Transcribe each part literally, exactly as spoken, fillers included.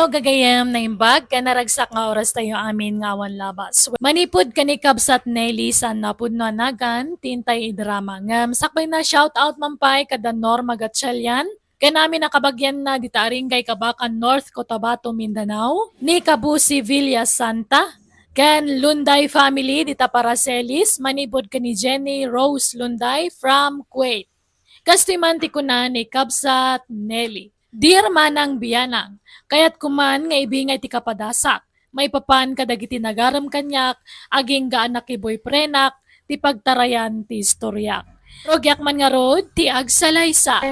Gagayem, naimbag ken naragsak nga oras tayo amin nga awan labas. Manipud ken ni Kabsat Nelly, saan napudno a nagan ti intay idrama. Ngem sakbay na, shout out man pay kada Norma Gatchalian, ken amin a kabagianna dita Aringay, Kabacan, North Cotabato, Mindanao, ni Kabusi Villa Santa, ken Lunday family dita Paracelis, manipud ken ni Jenny Rose Lunday from Kuwait. Kastoy man ti kuna ni Kabsat Nelly, "Dear Manang Bianang, kayatko man nga ibingay ti kapadasak maipapan kadagiti nagarem kaniak agingga a nakiboyfriendak ti pagtarayan ti istoriak. Rugiak man ngarud ti agsalaysa."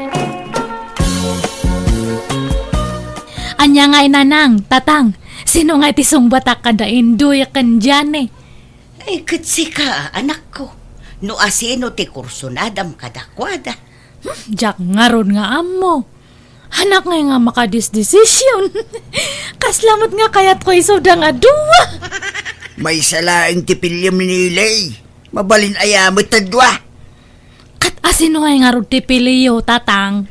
Ania ngay, Nanang, Tatang, sino ngay ti sungbatak kada Indoy ken Jane? Ay, ket sika, anakko, no asino ti kursunadam kadakuada? Hmm, diak ngarud nga ammo. Hanak ngay nga makadisdesisyon. Kasla met nga kayatko isuda nga dua. Maysa laeng ti piliem ni Nelly. Mabalin aya met a dua? Ket asino ngay ngarud ti piliyo, Tatang?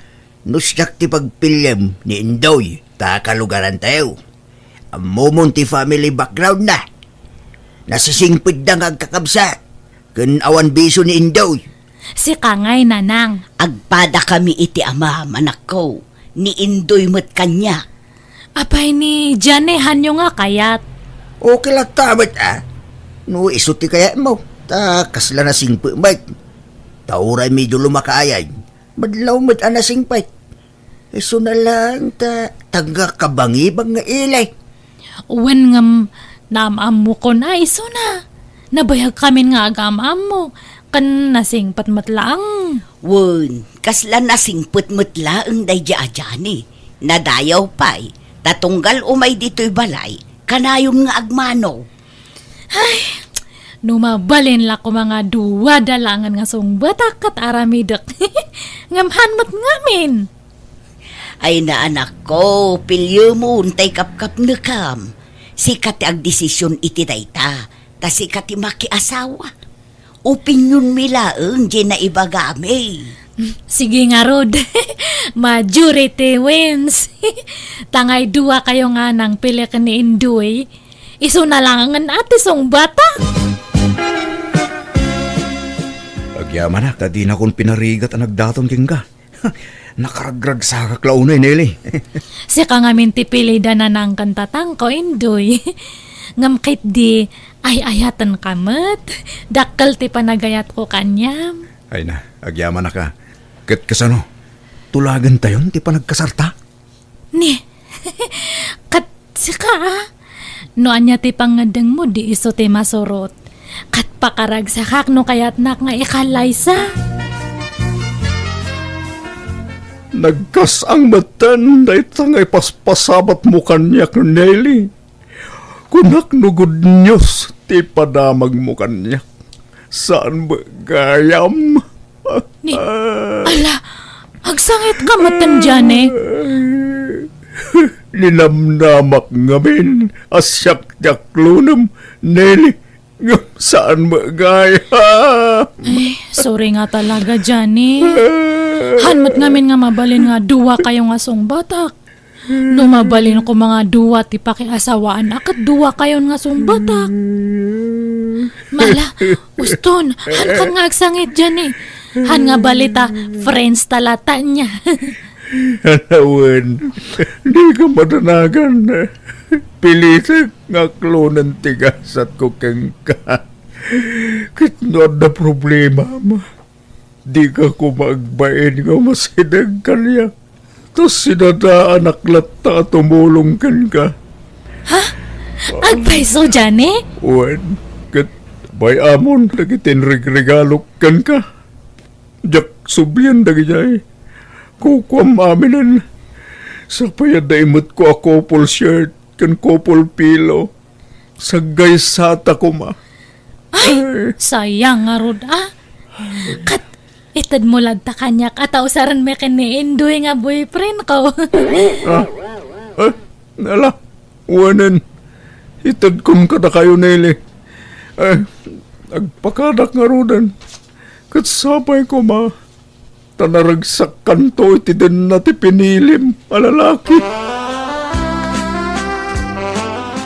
No siak ti pagpiliem ni Indoy, ta kalugarantayo. Ammomon ti family backgroundna. Nasisingpetda nga agkakabsat, ken awan bisio ni Indoy. Sika ngay, Nanang. Agpadakami iti amam, anakko, ni Indoy met kaniak. Apay ni Jane, hanyo nga kayat? Okay latta met, a. No isu ti kayatmo, ta kasla nasingpet met. Ta uray medio lumakaayay, madlaw met a nasingpet. Isuna laeng ta, tangga kabangibang nga ili. Wen ngem, naam-ammokon a isuna. Nabayagkamin nga agaam-ammo, ken nasingpet met laeng. Wen, kasla nasingpet met laeng daydi a Jane. Nadayaw pay, ta tunggal umay ditoy balay, kanayon nga agmano. Ay, no mabalin la koma nga duada laengen nga sungbatak ket aramidek. Ngem han met ngamin. Ay, naanakko, piliemon tay kapkapnekam. Sika ti agdesisyon iti dayta, ta sika ti makiasawa. Opinionmi laeng diay naibagami. Sige ngarud. Majority wins. Tangay dua kayo nga nangpili ken ni Indoy. Isuna laengen a ti sungbata. Agyamanak a dinakon pinarigat a nagdaton kenka. Nakaragragsakak la unay, Nelly. Sika ngamin ti pilida, Nanang ken Tatang ko, Indoy. Ngem ketdi, ay-ayatenka met. Dakkel ti panagayatko kaniam. Ay na, agyamanak a. Ket kasano? Tulagentayon ti panagkasarta? Ni, ket sika, a? No ania ti pangngeddengmo, di isu ti masurot. Ket pakaragsakak no kayatnak nga ikallaysa. Nagkas-ang metten dayta nga ipaspasabatmo kaniak, Nelly. Kunak no good news ti padamagmo kaniak. Saan met gayam? Ni, ala, agsangitka metten, Jane? Ninamnamak ngamin a siak ti aklonem, Nelly, ngem saan met gayam? Ay, sorry nga talaga, Jane. Han met ngamin nga mabalin nga dua kayo nga sungbatak. No mabalin ko, mga dua ti pakiasawaan a ket dua kayon nga sungbatak. Mala, uston, han kan nga agsangit diay, eh. Han nga balita, friends ta latta nia. Anawen, di ka madanagan. Pilitek nga aklonen ti gasatko kenka. Ket no adda problemam, di ka koma agbain nga umasideg kaniak. Ta sinadaanak latta a tumulong kenka. Ha? Agpayso, Jane? Wen, ket bay-amon dagiti inregregalok kenka. Diak sublien dagidiay. Kukuam aminen. Sapay adda imetko a couple shirt ken couple pillow. Saggaysata koma. Ay, sayang ngarud, a. Ket itedmo latta kaniak a ta usaren mi ken ni Indoy nga boyfriend ko. Ah? Eh, ala, wanen. Itedkon kadakayo, Nelly. Eh, agpakadak ngaruden. Ket sapay koma. Ta naragsakkanto iti denna ti pinilim a lalaki.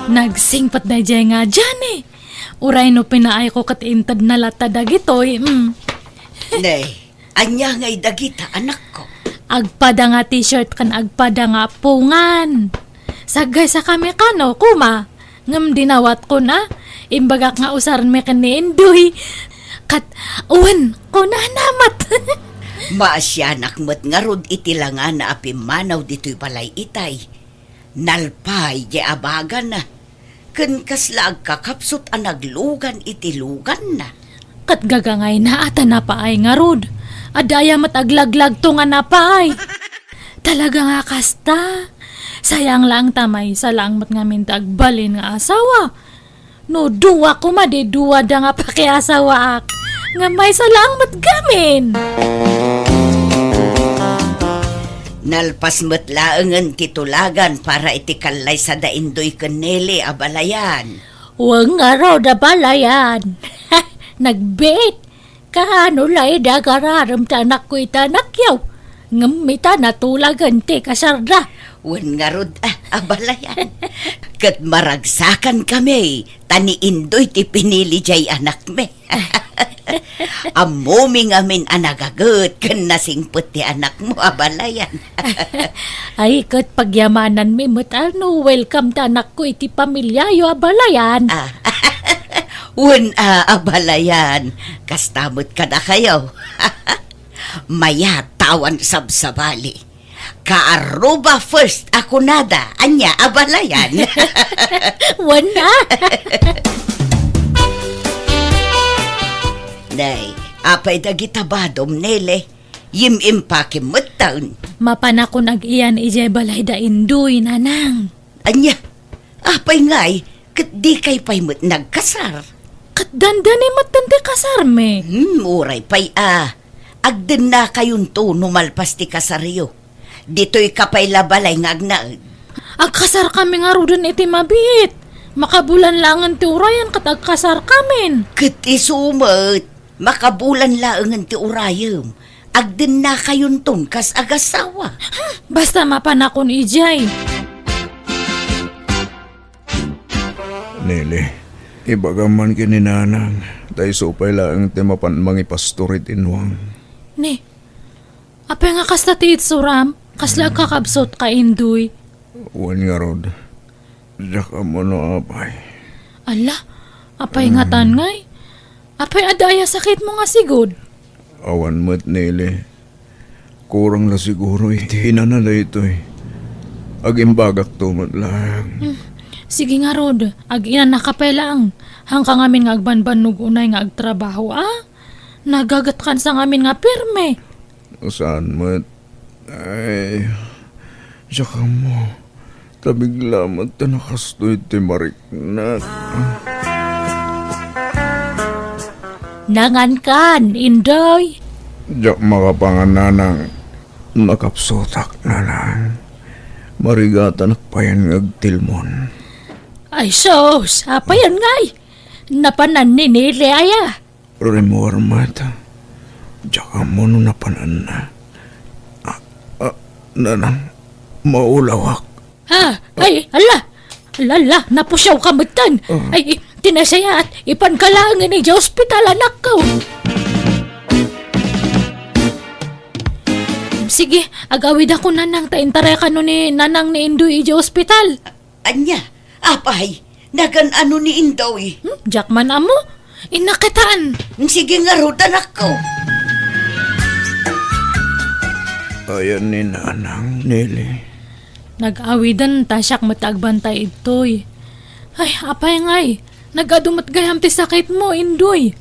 Nagsingpet daydiay nga Johnny. Uray no pinaayko ket intedna latta dagitoy, mm. Nay, ania ngay dagita, anakko? Agpada nga t-shirt ken agpada nga appungan. Saggaysakami kano, kuma. Ngem dinawatko na. Imbagak nga usarmi ken ni Indoy. Ket, wen, kunana met. Maasianak met ngarud iti langana a pimmanaw ditoy balay itay. Nalpay diay abagana, ken kasla agkakapsut a naglugan iti luganna. Ket gagangayna a ta napaay ngarud. Adda aya met aglaglagto nga napaay. Talaga nga kasta. Sayang laeng ta maysa laeng met ngamin ti agbalin nga asawa. No dua koma, di duada nga pakiasawaak. Nga maysa laeng met gamin. Nalpas met laengen ti tulagan para iti kallaysa da Indoy ken Nele a balayan. Wen ngarud a balayan. Nagbiit. Kaano la idi agararem ti anakko iti anakyo? Ngem ita natulagen ti kasarda. Wen ngarud, ah, abalayan. Ket maragsakankami, ta ni Indoy ti pinili diay anakmi. Ammomi ngamin a nagaget ken nasingpet ti anakmo, abalayan. Ay, ket pagyamananmi met a no welcome ti anakko iti pamiliayo, abalayan. Ah, wen, ah, abalayan. Kasta met kadakayo. Mayat ta awan sabsabali. Kaaruba first a kunada, ania, abalayan. Wen a. Nay, apay dagita badom, Nele? Yim-impakim metten. Mapanakon ag-iyan idiay balay da Indoy, Nanang. Ania? Apay ngay, ket dikay pay met nagkasar? Ket dandani metten ti kasarmi. Hmm, uray pay a. Agdennakayonto no malpas ti kasaryo. Ditoyka pay la balay nga agnaed. Agkasarkami ngaruden iti mabiit. Makabulan laengen ti urayen ket agkasarkamin. Ket isu met, makabulan laengen ti urayem. Agdennakayonton kas agasawa. Hmm, basta mapanakon idiay. Nele, ibagam man ken ni Nanang, ta isu pay laeng ti mapan mangipastor iti inwang. Ni, apay nga kasta ti itsuram? Kasla agkakabsut ka, Indoy? Wen ngarud, diak ammo no apay. Ala, apay ngatan ngay? Apay adda aya sakitmo nga sigud? Awan met, Nele. Kurang la siguro iti inana daytoy. Agimbagakto met laeng. Hmm. Sige ngarud, ag-inanaka pay laeng. Haanka ngamin nga agbanbannog unay nga agtrabaho, a? Nagagetkansa ngamin nga pirme. Saan met? Ay, diak ammo. Ta bigla met ta nakastoy ti mariknak. Nangankan, Indoy? Diak makapangan, Nanang. Nakapsutak, Nanang. Marigatanak payen nga agtilmon. Ay, sus! Apayen ngay? Napanan ni Nele aya? Rimmuar met. Diak ammo no napananna. Ah, ah, Nanang, maulawak. Ha? Ay, ala! Ala, ala, napusiaw ka metten. Ah. Ay, ti nasayaat, ipanka laengen idiay ospital, anakko. Sige, agawidakon, Nanang, ta intarayakano ni Nanang ni Indoy idiay ospital. Ania? Apay, nagan-ano ni Indoy? Hmm, diak man ammo. Innakitaan. Sige ngarud, anakko. Ayan ni Nanang, Nele. Nag-awiden ta siak met agbantay idtoy. Ay, apay ngay, nag-adu met gayam ti sakitmo, Indoy.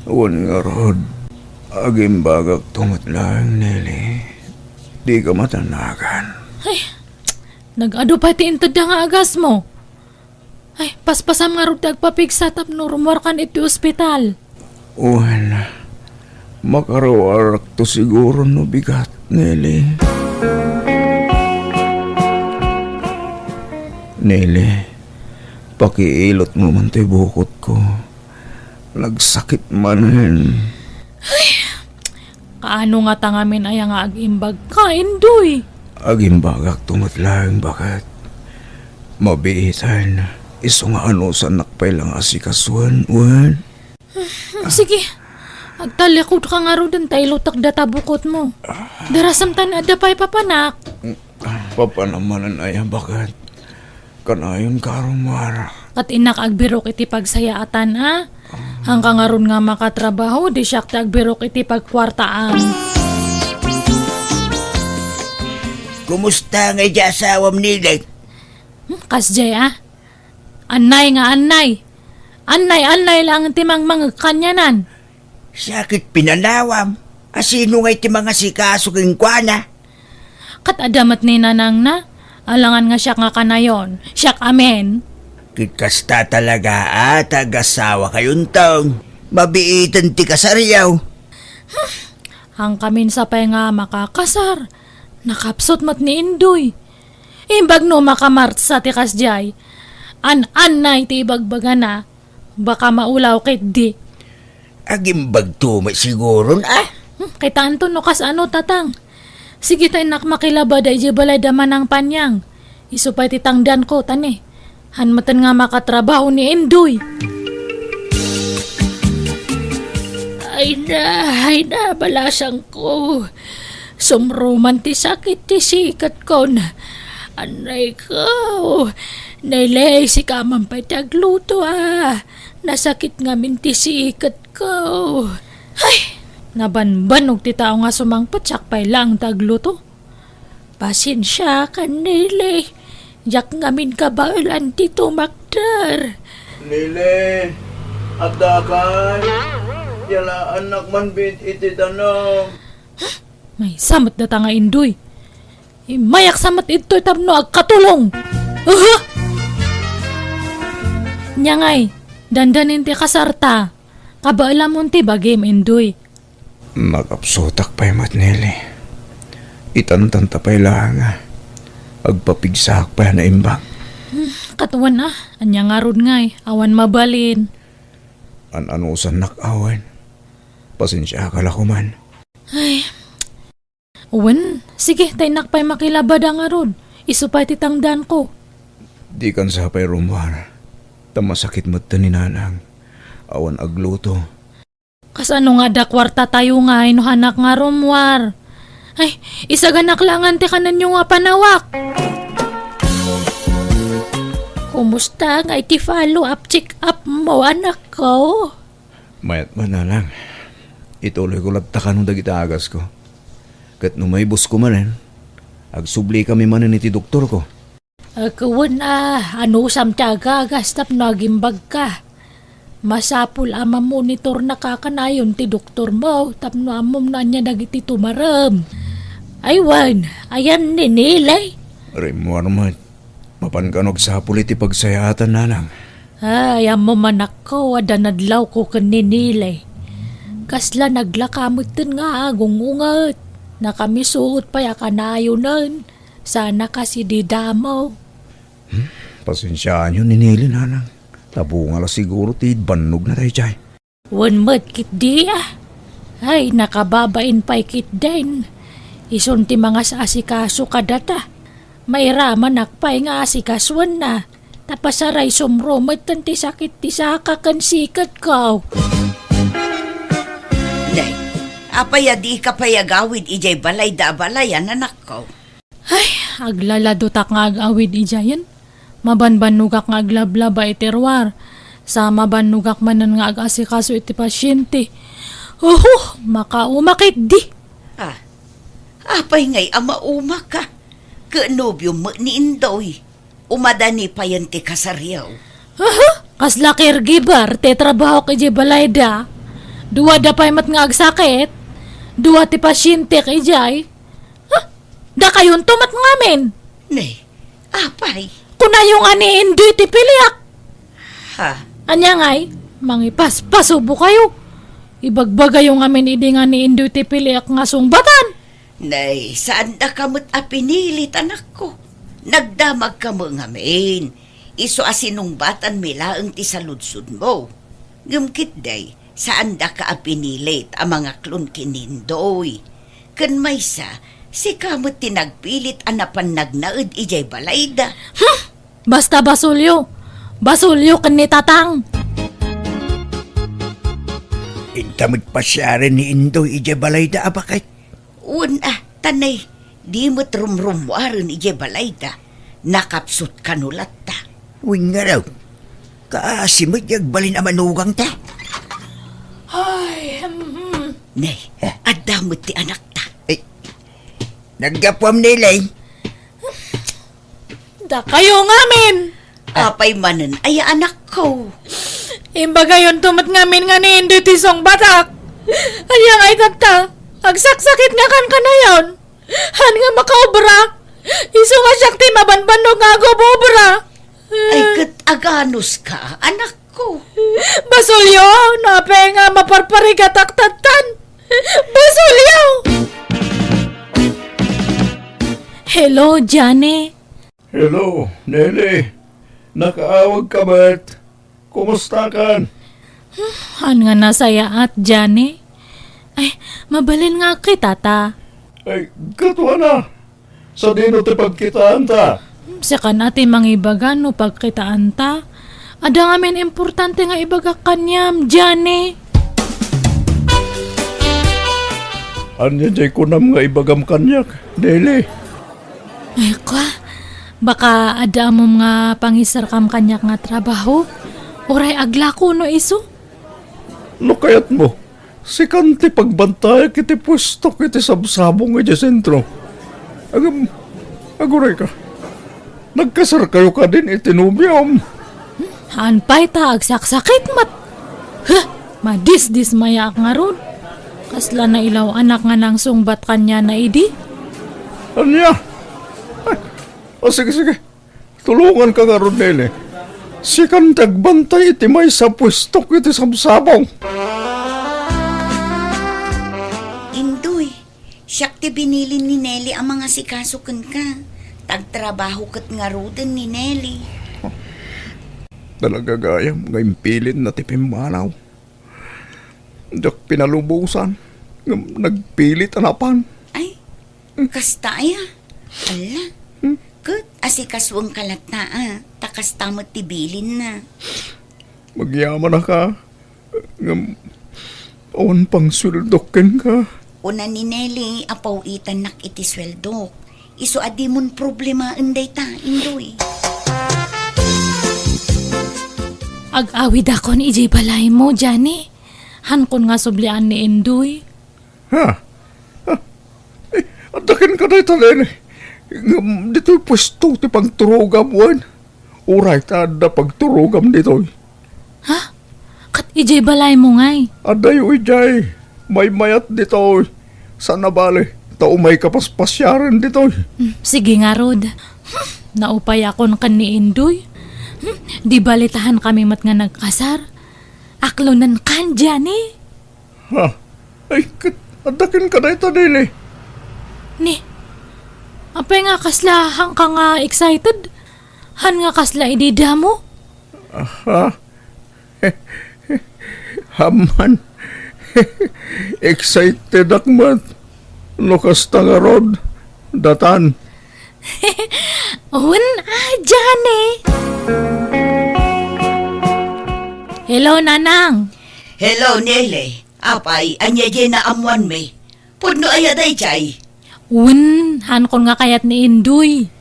Wen ngarud, agimbagakto met laeng, Nele. Dika matanagan. Ay, nag-adu pay ti intedda nga agasmo. Ay, paspasam ngarud ti agpapigsa tapno rummuarkan iti ospital. Wen, makaruarakto siguro no bigat, Nele. Nele, pakiilotmo man toy bukotko. Nagsakit manen. Ay, kaano ngata ngamin aya nga agimbagka, Indoy? Agimbagakto met laeng baket. Mabiiten, Isu nga anusannak pay la nga asikasuen, wen? Sige, agtallikodka ngaruden ta ilutek data bukotmo. Darasem ta ni adda pay papanak. Papanam manen aya, baket? Kanayonka, Romar. Ket innak agbirok iti pagsayaatan, a? Haanka ngarud nga makatrabaho, di siak ti agbirok iti pagkuartaam. Kumusta nga idiay asawam, Nilay? Hmm, kasdiay, a? Annay nga annay. Annay-annay laeng ti mangmangeg kanianan. Siak ket pinanawam. A, sino ngay ti mangasikaso kenkuana? Ket adda met ni nanangna. Alangan nga siak nga kanayon. Siak amin. Ket kasta talaga a ta agasawakayonton. Mabiiten ti kasaryo. Haankamin sa pay nga makakasar. Nakapsut met ni Indoy. Imbag no makamartsa ti kasdiay. An-annay ti ibagbagana. Baka maulaw ketdi. Agimbagto met siguron, a? Hmm, kitaenton no kasano, tatang. Sige ta innak makilabada idiay balay da Manang Panyang. Isu pay ti tangdanko, ta ni, haan metten nga makatrabaho ni Indoy. Ay na, ay na, balasangko. Sumruman ti sakit ti siketkon. Annay ko. Neley, sika man pay ti agluto, a. Nasakit ngamin ti siketko. Ay, nabanbanog ti tao nga sumangpet, siak pay laeng ti agluto. Pasensiakan, Neley. Diak ngamin kabaelan ti tumakder. Neley, addakay? Yalaannak man bit iti danum. Maysa met data nga Indoy. Immayak sa met idtoy tapno agkatulong. Aha! Nia ngay, dandanin ti kasarta. Kabaelamon ti bagim, Indoy. Makapsutak pay met, Nelly. Itantanta pay laeng a agpapigsaak pay a naimbag. Hmm, ket wen a, ania ngarud ngay, awan mabalin. An-anusannak awan. Pasensiaka la koman. Ay. Wen, sige, ta innak pay makilabada ngarud. Isu pay ti tangdanko. Dikan sa pay rummuar. Ta masakit met ti ni nanang. Awan agluto. Kasano nga adda kuartatayo ngay no haanak nga rummuar? Ay, isaganak laengen ti kanenyo nga panawak. Kumusta ngay ti follow-up check-up mo, anakko? Mayat met, nanang. Ituloyko latta kano dagiti agasko. Ket no maibusko manen, agsublikami manen iti doktorko. Ket wen a, anusam ti agagas tapno agimbagka. Masapul a mamonitornaka kanayon ti doktormo tapno ammom no ania dagiti tumarem. Ay wen, ayan ni Nelly? Rimmuar met. Mapan kano agsapul iti pagsayaatan, nanang. Ay, ammom, anakko, adda nadlawko ken ni Nelly. Kasla naglaka metten nga agung-unget. Nakamisuot pay a kanayonen. Saan a kas idi damo. Hmm, pasensiaanyo ni Nelly, nanang. Ta bunga la siguro ti bannogna daydiay. Wen met ketdi a. Ay, nakababain pay ketdin. Isun ti mangas-asikaso kadata. Mairamanak pay nga asikasoenna. Ta pasaray sumro metten ti sakit ti saka ken siketko. Nay, apay a dika pay agawid idiay balayda a balayan, anakko? Ay, aglaladotak nga ag-awid idiayen. Mabanbannogak nga aglablaba iti ruar. Sa mabannogak manen nga ag-asikaso iti pasyente. Oho, makauma ketdi. Ah, apay ngay a maumaka? Ket nobiom met ni Indoy. Umadani payen ti kasaryo. Aha, kasla caregiver ti trabahok idiay balayda. Duada pay met nga agsakit. Dua ti pasyente idiay. Ha? Dakayonto met ngamin. Ne, apay? Kunayo nga ni Indoy ti piliak. Ha? Ania ngay, mangipaspasubo kayo. Ibagbagayo ngamin idi nga ni Indoy ti piliak nga sungbatan. Nay, saandaka met a pinilit, anakko. Nagdamagka met ngamin. Isu a sinungbatanmi laeng ti saludsodmo. Ngem ketdi, saandaka a pinilit a mangaklon ken ni Indoy. Ken maysa, sika met ti nagpilit a napan nagnaed idiay balayda. Hmm! Basta basolyo, Basolyo ken ni Tatang. Inta met pasiaren ni Indoy idiay balayda a baket. Wen a, ta nay, di met rumrummuaren idiay balayda. Nakapsut kano latta. Wen ngarud, kaasi met ti agbalin a manugangta. Ay, hmm. Nay, adda met ti anakta. Ay, naggapuam, Nelly. Dakayo ngamin! Apay manen aya, anakko? Imbagayonto met ngamin nga ni Indoy ti sungbatak. Aya nga itatta, agsaksakit nga kan kanayon. Han nga makaobra, isu nga siak ti mabanbannog nga agobobra. Ay, ket aganuska, anakko? Basolyo, no apay nga maparparigatak tattan. Basolyo! Hello, Johnny. Hello, Nelly. Nakaawagka met. Kumustakan? Haan nga nasayaat, Johnny. Ay, mabalin nga agkitata. Ay, katuana. Sadino ti pagkitaanta? Sikan a ti mangibaga no pagkitaanta. Adda ngamin importante nga ibagak kaniam, Johnny. Ania jay kunam nga ibagam kaniak, Nelly? Ay, kwa, baka adda ammom nga pangisarkam kaniak nga trabaho? Uray aglako no isu? No kayatmo, sikan ti pagbantayak iti puestok iti sabsabong idiay sentro. Agam, agurayka. Nagkasarkayo kadin iti nobiom? Haan pay ta agsaksakit met. Huh! Madisdismayaak ngarud. Kasla nailaw-anak nga nangsungbat kaniana idi. Ania? Ay, o, sige, sige. Tulonganka ngarud, Nelly. Sikan ti agbantay iti maysa a puestok iti sabsabong. Indoy, siak ti binilin ni Nelly a mangasikaso kenka. Tagtrabaho ket ngaruden ni Nelly. Talaga gayam nga impilinna ti pimmanaw. Diak pinalubosan ngem nagpilit a napan. Ay, kasta aya? Ala. Hmm? Ket asikasuenka latta a, ta kasta met ti bilinna. Agyamanak a, ngem awan pang sueldok kenka. Kuna ni Nelly a paw-itannak iti sueldok. Isu a dimon problemaen dayta, Indoy. Ag-awidakon idiay balaymo, Johnny. Haankon nga sublian ni Indoy. Ha? Ha? Eh, adda kenka dayta, Nelly. Ngem ditoy puesto ti pagturogam wen? Uray ta adda pagturogam ditoy. Ha? Ket idiay balaymo ngay? Adayo idiay. Maymayat ditoy. Saan a bale, ta umayka paspasiaren ditoy. Hmm, sige ngarud. Hmm, naupayakon ken ni Indoy. Hmm, di bale ta haankami met nga nagkasar. Aklonenkan, Johnny. Ha? Ay, ket, adda kenka dayta, Nelly. Ni, apay nga kasla haanka nga excited? Haan nga kasla idi damo? Aha. Amman. Excitedak met. No kasta ngarud, datan. Wen a, Johnny. Hello, Nanang. Hello, Nelly. Apay, ania diay naammoanmi? Pudno aya daydiay? Wen, haankon nga kayat ni Indoy.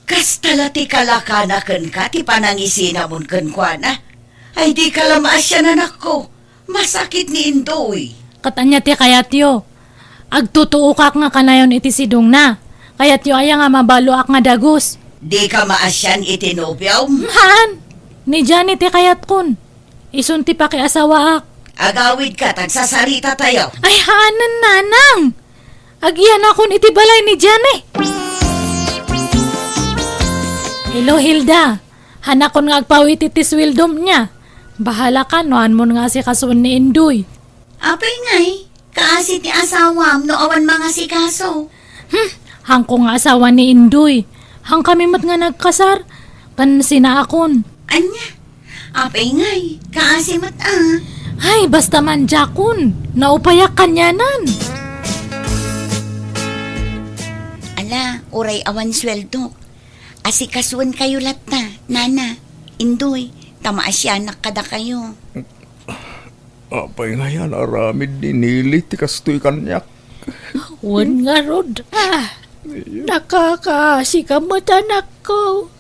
Kasta la ti kalakana kenka ti panangisinamon kenkuana? Ay, dika la maasian, anakko. Masakit ni Indoy. Ket ania ti kayatyo? Agtutuokak nga kanayon iti sidongna. Kayatyo aya nga mabaloak nga dagus? Dika maasian iti nobiom? Haan. Ni Johnny ti kayatkon. Isun ti pakiasawaak. Agawidka, ta agsasaritatayo. Ay, haanen, Nanang! Agiyanakon iti balay ni Johnny. Hello, Hilda. Haanakon nga agpaw-it iti sueldom nia. Bahalaka no haanmon nga asikasuen ni Indoy. Apay ngay, kaasi ti asawam no awan mangasikaso? Hmm, haanko nga asawa ni Indoy. Haankami met nga nagkasar. Ken sinaakon. Ania? Apay ngay, kaasi met a. Ay, basta man diakon. Naupayak kanianan. Ala, uray awan sueldok. Asikasuenkayo latta, Nana. Indoy, ta maasianak kadakayo. Apay ngay a naaramid ni Nili ti kastoy kaniak? Wen ngarud, ah. Nakakaasika met, anakko.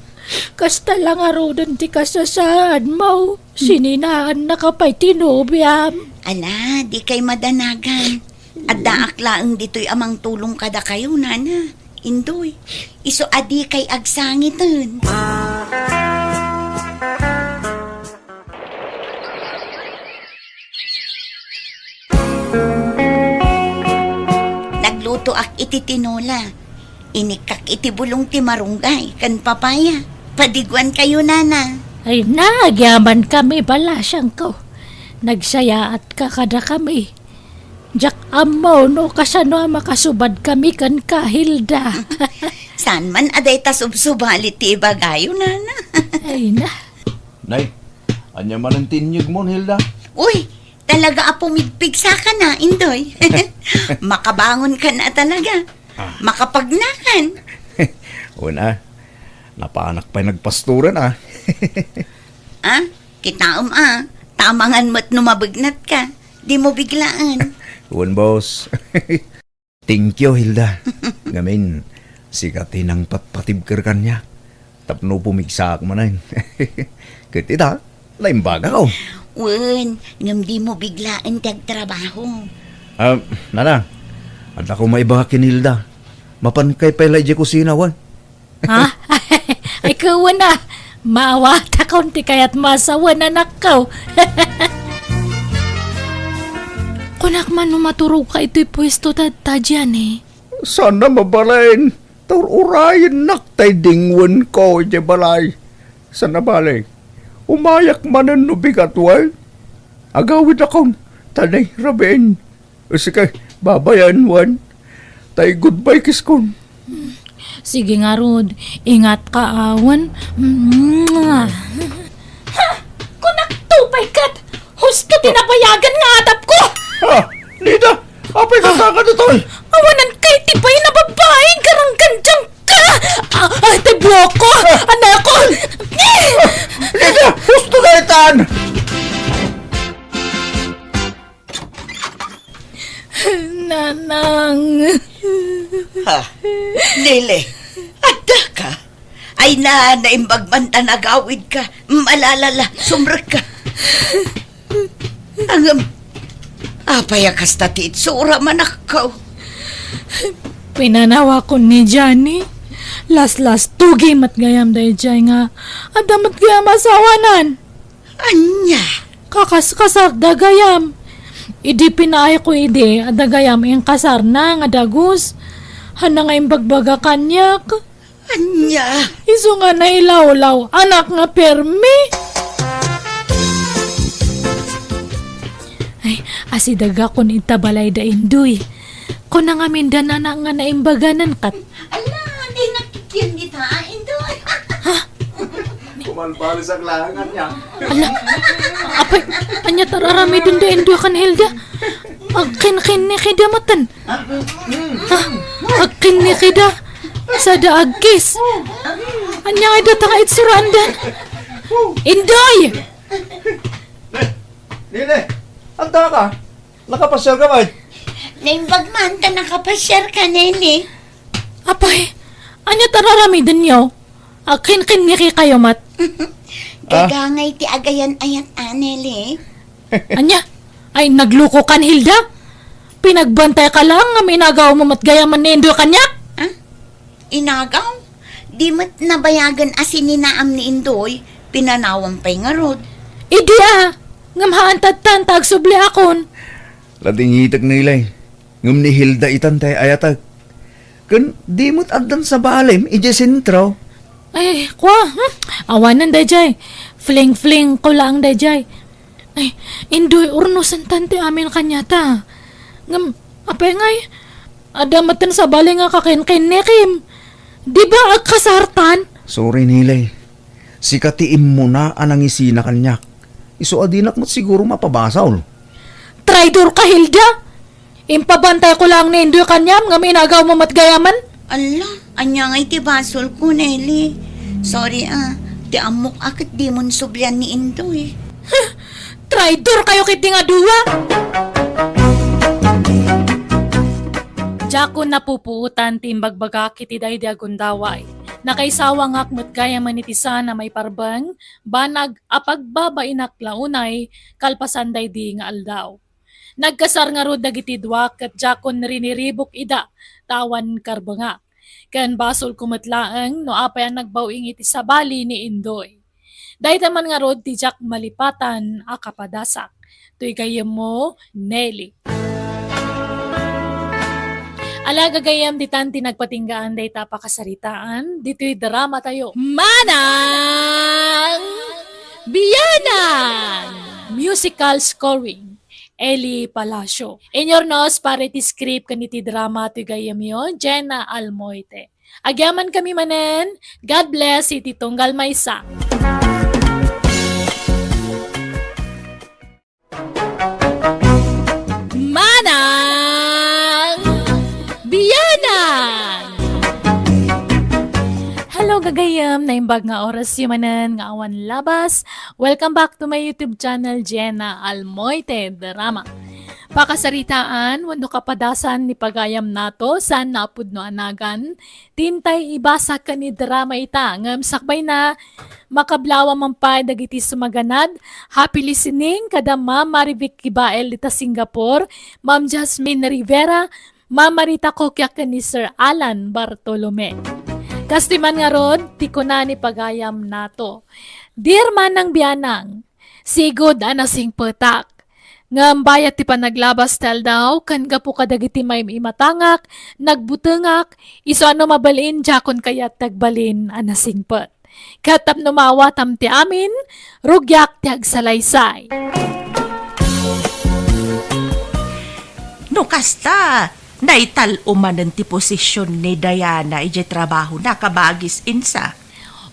Kasta la ngaruden ti kasasaadmo. Sininaannaka pay ti nobiam. Ala, dikay madanagan. Addaak laeng ditoy a mangtulong kadakayo, nana. Indoy, isu a dikay agsangiten. Naglutoak iti tinola. Inikkak iti bulong ti marunggay ken papaya. Padiguankayo, nana. Ay, nagyamankami, balasiangko. Nagsayaatka kadakami. Diak ammo no kasano a makasubadkami kenka, Hilda. Saan man a dayta subsubali ti ibagayo, nana. Ay na. Nay, ania manen ti inyegmon, Hilda? Uy, talaga a pumigpigsakana, Indoy. Makabangonkan a talaga. Ah. Makapagnakan. Una, napanak pay nagpastoran, ah. Ah, kitaem, ah. Tamangan met no mabegnatka. Dimo biglaen. Wen, boss. Thank you, Hilda. Ngamin, sika ti nangpatpatibker kaniak tapno pumigsaak manen. Ket ita, naimbagak. Wen, ngem dimo biglaen ti agtrabaho. Ah, nana, adda ko maibaga ken Hilda. Mapankay pay la idiay kusina, wen? Ha? Ay, kawan a. Maawatakon ti kayatmo a sawen, anakko. Kunak man no maturogka itoy puesto ta, ta dian, eh. Saan a mabalin. Tur-urayennak tay dingwenko idiay balay. Saan a bale. Umayak manen no bigat, wen. Agawidakon, ta nay rabiin. Sika, babayan, wen. Tay goodbye kisskon. Sige ngarud, ingatka, a, wen. Mwah. Ha! Kunak to, pay ket! Husto ti nabayagan nga adapko! Ha! Nida! Apay ka kagad itoy? Awanan kay ti pay na babae, garanggan dyan ka! Ah, ah, ti buhok ko! Ah! Anakon! Nida! Husto na itan! Nanang. Ha? Nili, adda ka? Ay na, naimbag man ta nagawid ka. Malalala, sumrek ka. Angem, apay a kasta ti itsura, manakkaw? Pinanawakon ni Johnny. Laslas, tugi met gayam dayjay nga adda met gayam asawanan. Ania? Kakaskasar dagayam. Idi pinaayko idi a dagayam inkasarna nga dagus. Hanna nga imbagbaga kaniak. Ania? Isu nga nailawlaw, anak nga permi. Ay, asidagakon ita balay da Indoy. Kuna ngamin da nana nga naimbaganan kat. Ala, di nakikyan dita, Indoy. Ha? Kumalbalisak lang, ania. Ala, apay, ania ti ar-aramiden da Indoy ken Hilda? Agkinkinnikida maten. Ha? Agkinnikida. Sada agkis. Ania nga data nga itsuraandan? Indoy! Nene, anta ka? Nakapasiar ka, bay? Naimbag man ta nakapasiar ka, Nene. Apay, ania ti ar-aramidenyo? Agkinkinniki kayo met. Ah? Gagangay ti agayan-ayat, a, Nene. Ania? Ay, nagluko kan, Hilda? Pinagbantay ka lang nga minagaw mo met gayaman ni Indoy kaniak? Ah? Inagaw? Di met nabayagen a sininaam ni Indoy, pinanawam pay ngarud. Idi a, ngem haan tattan ta agsubli akon. Ladingitek, Nilay, ngem ni Hilda itan tay ayatek. Ken di met addan sabalem idiay sentro. Ay, kwa, hmm? Awanen dayjay. Fling-fling ko laeng dayjay. Ay, Indoy, urnosen tan ti amin kaniata. Ngem, apay ngay, adda metten sabali nga kakinkinnikim. Di ba agkasartan? Sorry, Nilay. Sika ti immuna a nangisina kaniak. Isu a dinak met siguro mapabasol. Traidor ka, Hilda! Impabantay ko lang ni Indoy kaniam ngem inagaw mo met gayamen? Ala, ania ngay ti basol ko, Nelly? Sorry, ah. Ti ammok a ket dimon sublian ni Indoy. Traidor kayo ketdi nga dua! Diakon napupuotan ti imbagbagak iti daydi a gundaway. Nakaisawangak met gayamen iti saan a maiparbeng, banag a pagbabainak la unay kalpasan daydi nga aldaw. Nagkasar ngarud dagiti dua ket diakon riniribuk ida ta awan karbengak. Ken basolko met laeng no apay a nagbaw-ing iti sabali ni Indoy. Dayta man ngarud ti diak malipatan a kapadasak. Toy gayyemmo, Nelly. Ala, gagayyem, ditan ti nagpatinggaan dayta a pakasaritaan ditoy dramatayo. Manang Bianang! Musical scoring, Eli Palacio. Inyurnos para iti script ken iti drama toy gayyemyo, Jenna Almoite. Agyamankami manen, God bless iti tunggal maysa. Manang Bianang! Hello, gagayyem! Naimbag nga orasyo manen nga awan labas. Welcome back to my YouTube channel, Jenna Almoite Drama. Pakasaritaan wenno kapadasan ni pagayamnato, saan a pudno a nagan, ti intay ibasa ken idrama ita, ngem sakbayna, makablaaw man pay dagiti sumaganad. Happy listening kada Ma'am Marivic Kibael dita Singapore, Ma'am Jasmine Rivera, Ma'am Marita Kokia ken ni Sir Alan Bartolome. Kastoy man ngarud ti kuna ni pagayamnato, Dear Manang Bianang, sigud a nasingpetak. Ngem bayat ti panaglabas ti aldaw, ken gapu kadagiti maim-imatangak, nagbutengak, isu a no mabalin, diakon kayat ti agbalin a nasingpet. Ket tapno maawatam ti amin, rugiak ti agsalaysay. No kasta, naital-o manen ti posision ni Diana idiay trabahona, kabagis Insa.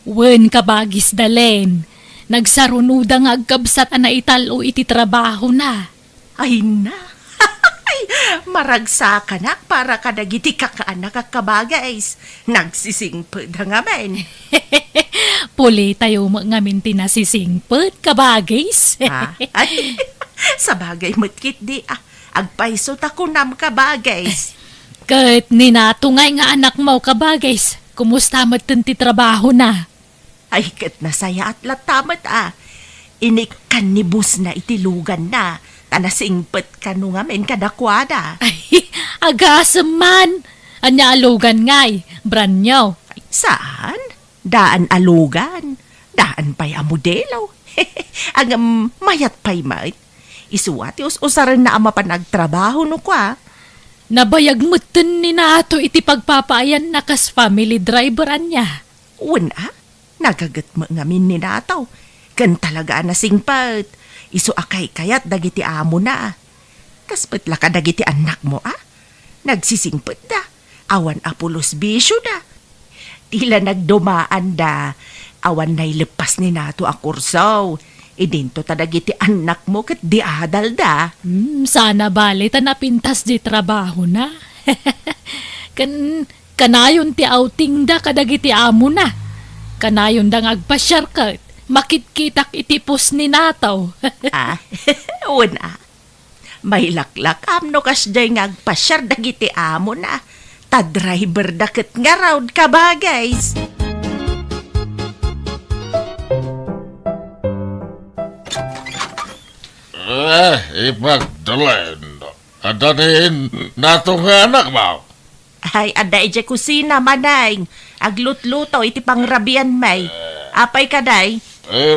Wen, kabagis Dalen, nagsarunoda nga agkabsat a naital-o iti trabahona. Ay na! Maragsakanak para kadagiti kakaanak a kabagis. Nagsisingpetda ngamin. Pulitayo met ngamin ti nasisingpet, kabagis. Ah, ay, sabagay met ketdi, ah. Agpayso ta kunam, kabagis. Ket ni Nato ngay nga anakmo, kabagis, kumusta metten ti trabahona? Ay, ket nasayaat latta met, ah. Inikkan ni bossna iti luganna, ta nasingpet kano ngamin kadakuada. Ay, agasem man! Ania a lugan ngay? Brand new? Saan? Daan a lugan. Daan pay a modelo. Ngem mayat pay met. Isu a ti us-usarenna a mapan agtrabaho no kua. Nabayag metten ni Nato iti pagpapaayanna kas family driver ania. Wen a, nagaget met ngamin ni Nato. Ken talaga a nasingpet. Isu a kaykayat dagiti amona. Kas met la kadagiti annakmo a, nagsisingpetda. Awan a pulos bisioda. Ti la nagdumaanda, awan naileppas ni Nato a kurso. Idinto ta dagiti annakmo ket di adalda. Hmm, sana bale ta napintas di trabahona. Ken kanayon ti outingda kadagiti amona. Kanayonda nga agpasiar ket makitkitak iti post ni Nato. Ah, wen a. Mailaklakam no kasdiay nga agpasiar dagiti amona, ta driverda ket ngarud, kabagis. Eh, Ipagdalen, adda ni Nato nga anakmo? Ay, adda idiay kusina, Maneng. Aglutluto iti pangrabianmi. Apay kadi? Eh,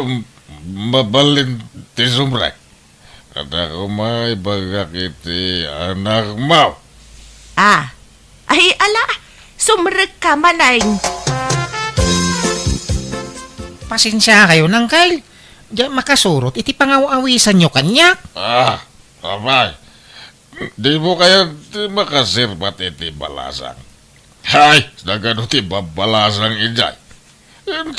mabalin ti sumrek. Kada koma ibagak iti anakmo. Ah. Ay, ala, sumrekka, Maneng. Pasensiakayon, Angkel. Diak makasurot iti pangaw-awisanyo kaniak. Ah, apay. Dimo kayat ti makasirbat iti balasang? Hay, nagano ti babbalasang idiay?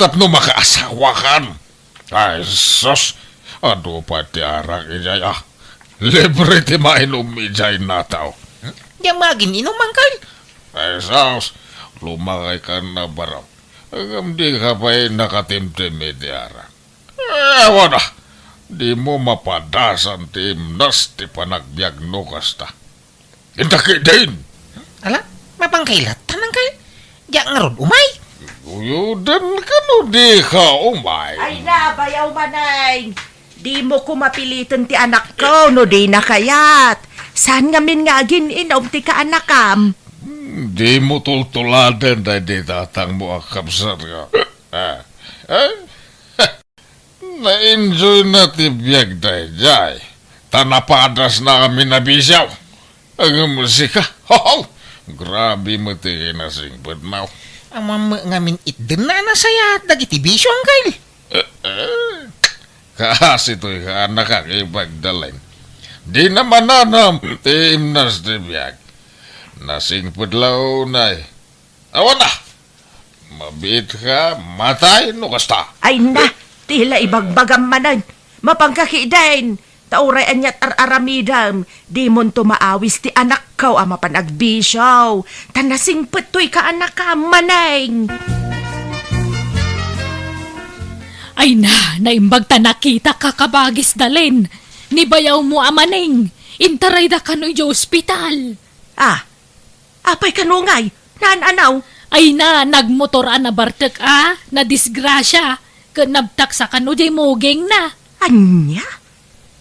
Tapno makaasawakan. Ay, sus! Adu pay ti arak idiay, ah. Libre ti mainum idiay, Nato. Diak magin-inum, Angkel. Ay, sus! Lumakaykan a barok. Ngem dika pay nakatimtim iti arak. Eh, awan a, dimo mapadasan ti imnas ti panagbiag no kasta. Inta ketdin! Ala, mapangkailattanan kay? Diak ngarud umay? Uyoden kano dika umay? Ay na, bayaw Maneng! Dimo ko mapiliten ti anakko no dina kayat. Saan ngamin nga agin-inom ti kaanakam? Hmm, dimo tultuladen daydi tatangmo a kabsat nga. Ah, eh? Na-enjoyna ti biag daydiay, ta napadasna amin a bisio. Ngem sika, hoho! Grabe met ti kinasingpetmo. Ammom met ngamin itdenna a nasayaat dagiti bisio, Uncle. Eh, eh. Kaasi toy kaanakak, Ipag Dalen. Dina mananam ti imnas ti biag. Nasingpet la unay. Awan a! Mabiitka, matay no kasta. Ay na, ti la ibagbagam manen. Mapangka ketdin. Ta uray ania't ar-aramidem, dimonto maawis ti anakko a mapan agbisio. Ta nasingpet toy kaanakam, Maneng. Ay na, naimbag ta nakitak a kabagis, Dalen. Ni bayawmo a Maneng, intarayda kano idiay ospital. Ah, apay kano ngay? Naan-anaw? Ay na, nagmotor a nabartek a nadisgrasia, ket nabtaksa kano diay mugingna. Ania?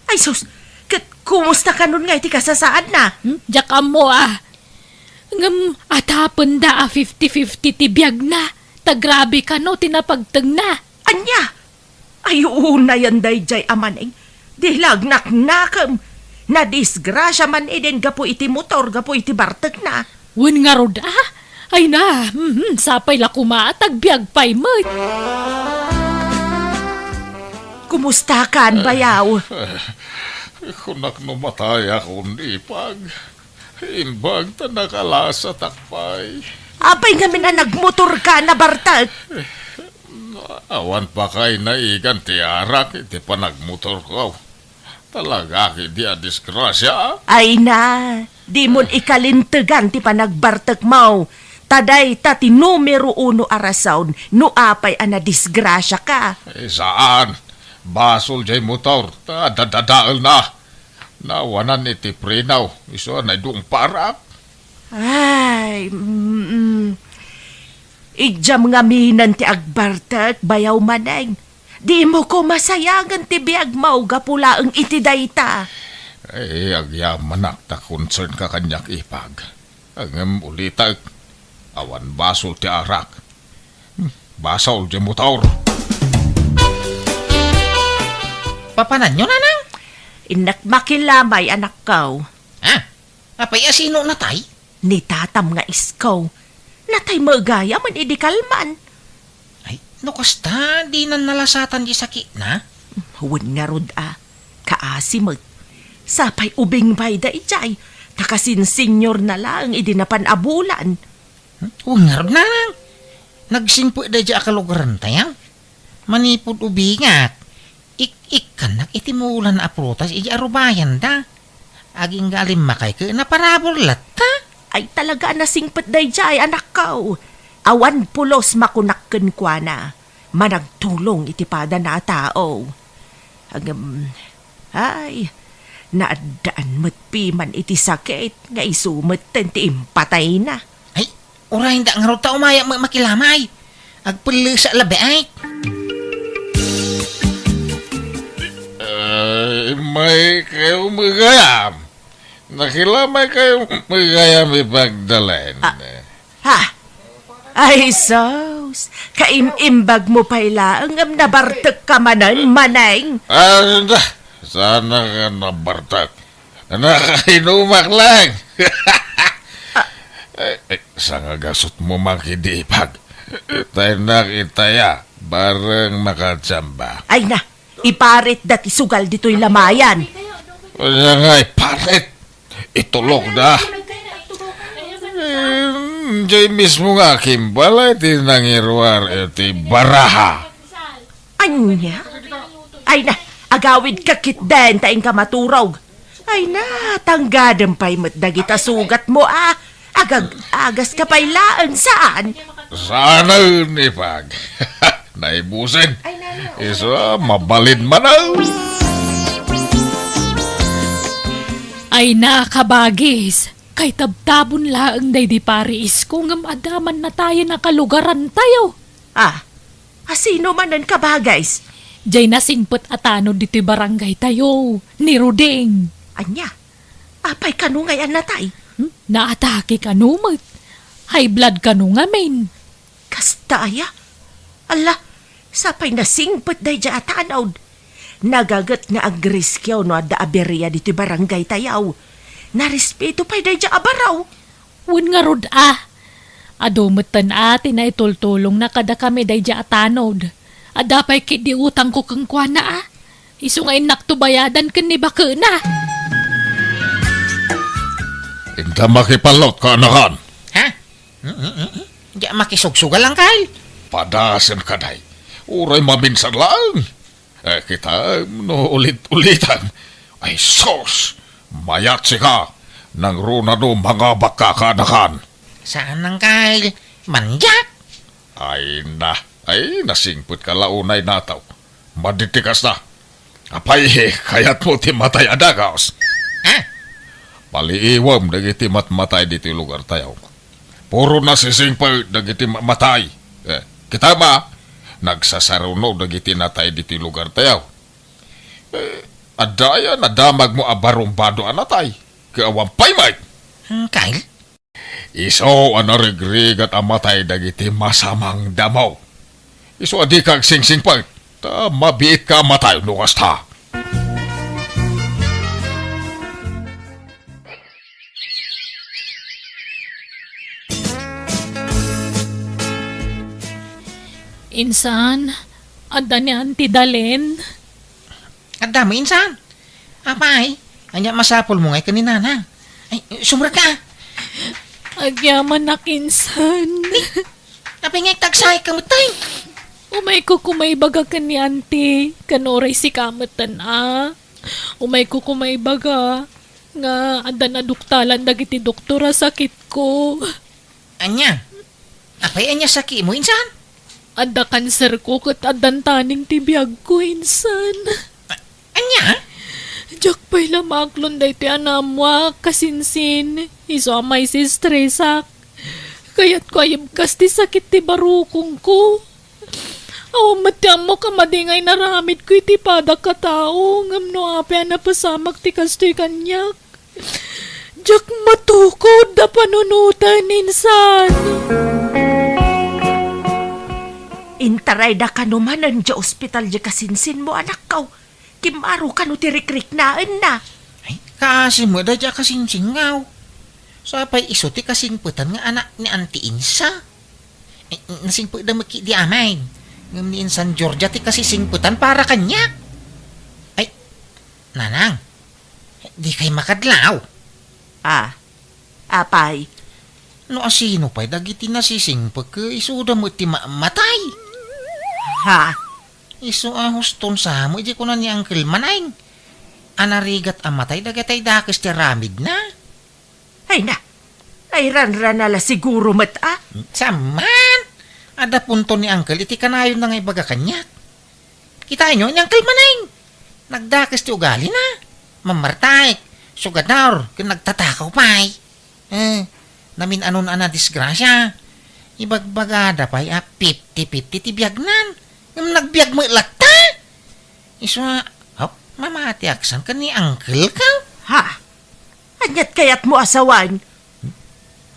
Ay sus, ket kumusta kanon ngay ti kasasaadna? Hmm? Diak ammo a. Ngem atapenda a fifty fifty ti biagna, ta grabe kano ti napagtengna. Ania? Ay, unayen daydiay a Maneng. Di la agnaknakem. Nadisgrasia man idin gapu iti motor, gapu iti bartekna. Wen ngarud a? Ay na, mhm, sapay la koma ta agbiag pay met. Kumustakan, bayaw? Kunak no matayakon, Ipag. Imbag ta nakalasatak pay. Apay ngamin a nagmotorka a nabartek? Awan pa kay naigan ti arak iti panagmotorko. Talaga ketdi a disgrasia. Ay na, dimon ikalintegan ti panagbartekmo. Ta dayta ti numero uno a rason no apay a nadisgrasiaka. Eh, saan? Basol diay motor, ta dadadaelna. Nawanan iti preno, isu a naidungparak. Ay, mm, idiam ngaminen ti agbartek, bayaw Maneng. Dimo koma sayangen ti biagmo gapu laeng iti dayta. Eh, agyamanak ta concernka kaniak, Ipag. Ngem ulitek, awan basol ti arak. Hmm, basol diay motor. Papananyo, Nanang? Innak makilamay, anakko. Ah, apay a sino natay? Ni tatam nga isko. Natay met gayam idi kalman. Ay, no kasta, dinan nalasatan diay sakitna? Wen ngarud a, kaasi met. Sapay ubing pay daydiay, ta kasin-seniorna laeng idi napan a bulan. Hmm? Wen ngarud, Nanang. Nagsingpet daydiay a kalugaranta, a. Manipud ubingak, ik-ikkannak iti mulan a prutas idiay arubayanda. Agingga a limmakay ket naparabur latta. Ay, talaga a nasingpet daydiay, anakko. Awan pulos makunak kenkuana. Managtulong iti padana a tao. Ngem, ay, naaddaan met piman iti sakit nga isu metten ti impatayna. Ay, urayenda ngarud ta umayak met makilamay. Agpellesa labi ay. Ay, may kayo met gayam. Nakilamay kayo met gayam, Ipag Dalen. Ah, ha? Ay, sus. Kaim-imbag mo pay laeng ngem nabartek ka manen, Maneng. Ah, da, sana ka nabartek. Nakainumak lang. Eh, eh, sangagasot mo man kidi, Ipag. Tay nakitaya, bareng makachamba. Ay na, iparit da ti sugal ditoy lamayan. Wala nga iparit. Itulok da. Eh, jay mismo nga kimbala ti nangiruar iti baraha. Ania? Ay na, agawid ka ketdin ta inka maturog. Ay na, tanggadem pay met dagita sugat mo a. Agag-agas ka pay laeng saan. Saanen, ipag. Naibusen. Ay, nana, isu a, mabalin manen. Ay na, kabagis. Kay tabtabon laeng daydi pariisko ngem adda man natayen a kalugarantayo. Ah, asino manen, kabagis? Jay nasingpet a tanod ditoy barangaytayo, ni Ruding. Ania? Apay kano ngay a natay? Hmm? Naatake kano met. High blood kano ngamin. Kasta aya? Ala, sapay nasingpet daydiay a tanod. Nagaget nga agriskiaw no adda aberia ditoy barangaytayo. Narespeto pay daydiay a baro. Wen ngarud a. Adu metten a ti naitultulongna kadakami daydiay a tanod. Adda pay ketdi utangko kenkuana a. Isu nga innakto bayadan ken ni bakena. Inta makipallot, kaanakan. Ha? Mm, mm, mm, mm. Diak makisugsugal, angkel. Padasen ka, day. Uray maminsan laeng. Eh, kitaem no ulit-ulitan. Ay, sus! Mayat sika. Nangruna no mangabak ka, kaanakan. Saan, angkel? Mandiak? Ay na. Ay, nasingpet ka la unay, nataw. Madi ti kasta. Apay, kayatmo ti matay a dagus? Ah? Paliiwem dagiti matmatay ditoy lugartayo. Puro nasisingpet dagiti ma-, matay. Eh, kitaem a, nagsasaruno dagiti natay ditoy lugartayo. Eh, adda aya nadamagmo a barumbado a natay? Ket awan pay met. Angkel? Isu a narigrigat a matay dagiti masamang damo. Isu a dika agsingsingpet, ta mabiitka a matay no kasta. Insan, adda ni Auntie Dalen? Adda met, insan. Apay, ania masapulmo ngay ken ni Nanang? Ay, sumrek ka. Agyamanak, insan. Apay nga agtagsaek ka met, tay? Umayko koma ibaga ken ni Auntie, ken uray sika metten a. Umayko koma ibaga nga adda naduktalan dagiti doktor a sakitko. Ania? Apay, ania sakitmo, insan? Adda kanserko ket addan taning ti biagko, insan. A-, ania? Diak pay la maaklon daytoy a naammoak, kasinsin. Isu a maisistresak. Kayatko a ibkas ti sakit ti barukongko. Awan met ti ammok a madi nga inaramidko iti padak a tao, ngem no apay a napasamak ti kastoy kaniak? Diak matukod a panunoten, insan. Intarayda kano manen idiay ospital diay kasinsinmo, anakko. Kimmaro kano ti rikriknaenna. Ay, kaasi met daydiay a kasinsinko. Sapay isu ti kasingpetan nga anak ni Auntie Insa. Ay, nasingpetda met ketdi amin. Ngem ni Insan Georgia ti kasisingpetan para kaniak. Ay, Nanang, dikay makadlaw? Ah, apay? No asino pay dagiti nasisingpet, isuda met ti ma-, matay. Ha? Isu a huston sa met idi kuna ni Uncle Maneng a narigat a matay dagiti dakes ti aramidna. Ay na, ay ranrana la siguro met a. Saan man? Adda punto ni Uncle iti kanayonna nga ibaga kaniak. Kitaenyo ni Uncle Maneng. Nagdakes ti ugalina. Mammartaek, sugador, ken nagtatakaw pay. Eh, namin-anon a nadisgrasia. Ibagbagada pay a fifty fifty ti biagnan. Ngem nagbiag met latta. Isu a, hop, mamatiak san ken ni Uncle ko. Ha? Aniat kayatmo a sawen?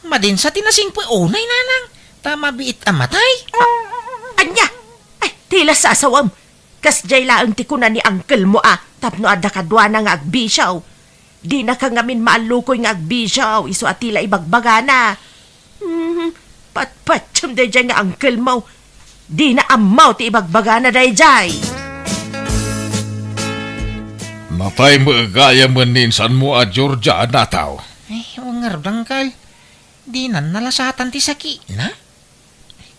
Madinsa ti nasingpet unay, Nanang, ta mabiit a matay. A-, ania? Ay, ti la sasawem. Kasdiay laeng ti kuna ni uncle mo a tapno adda kaduana nga agbisio. Dinaka ngamin maallukoy nga agbisio, isu a ti la ibagbagana. Hmm, patpatiem daydiay nga uncle mo. Dina ammo ti ibagbagana daydiay. Natay met gayam ni insanmo a Georgia a nataw. Ay, wen ngarud, Uncle. Dinan nalasatan ti sakitna?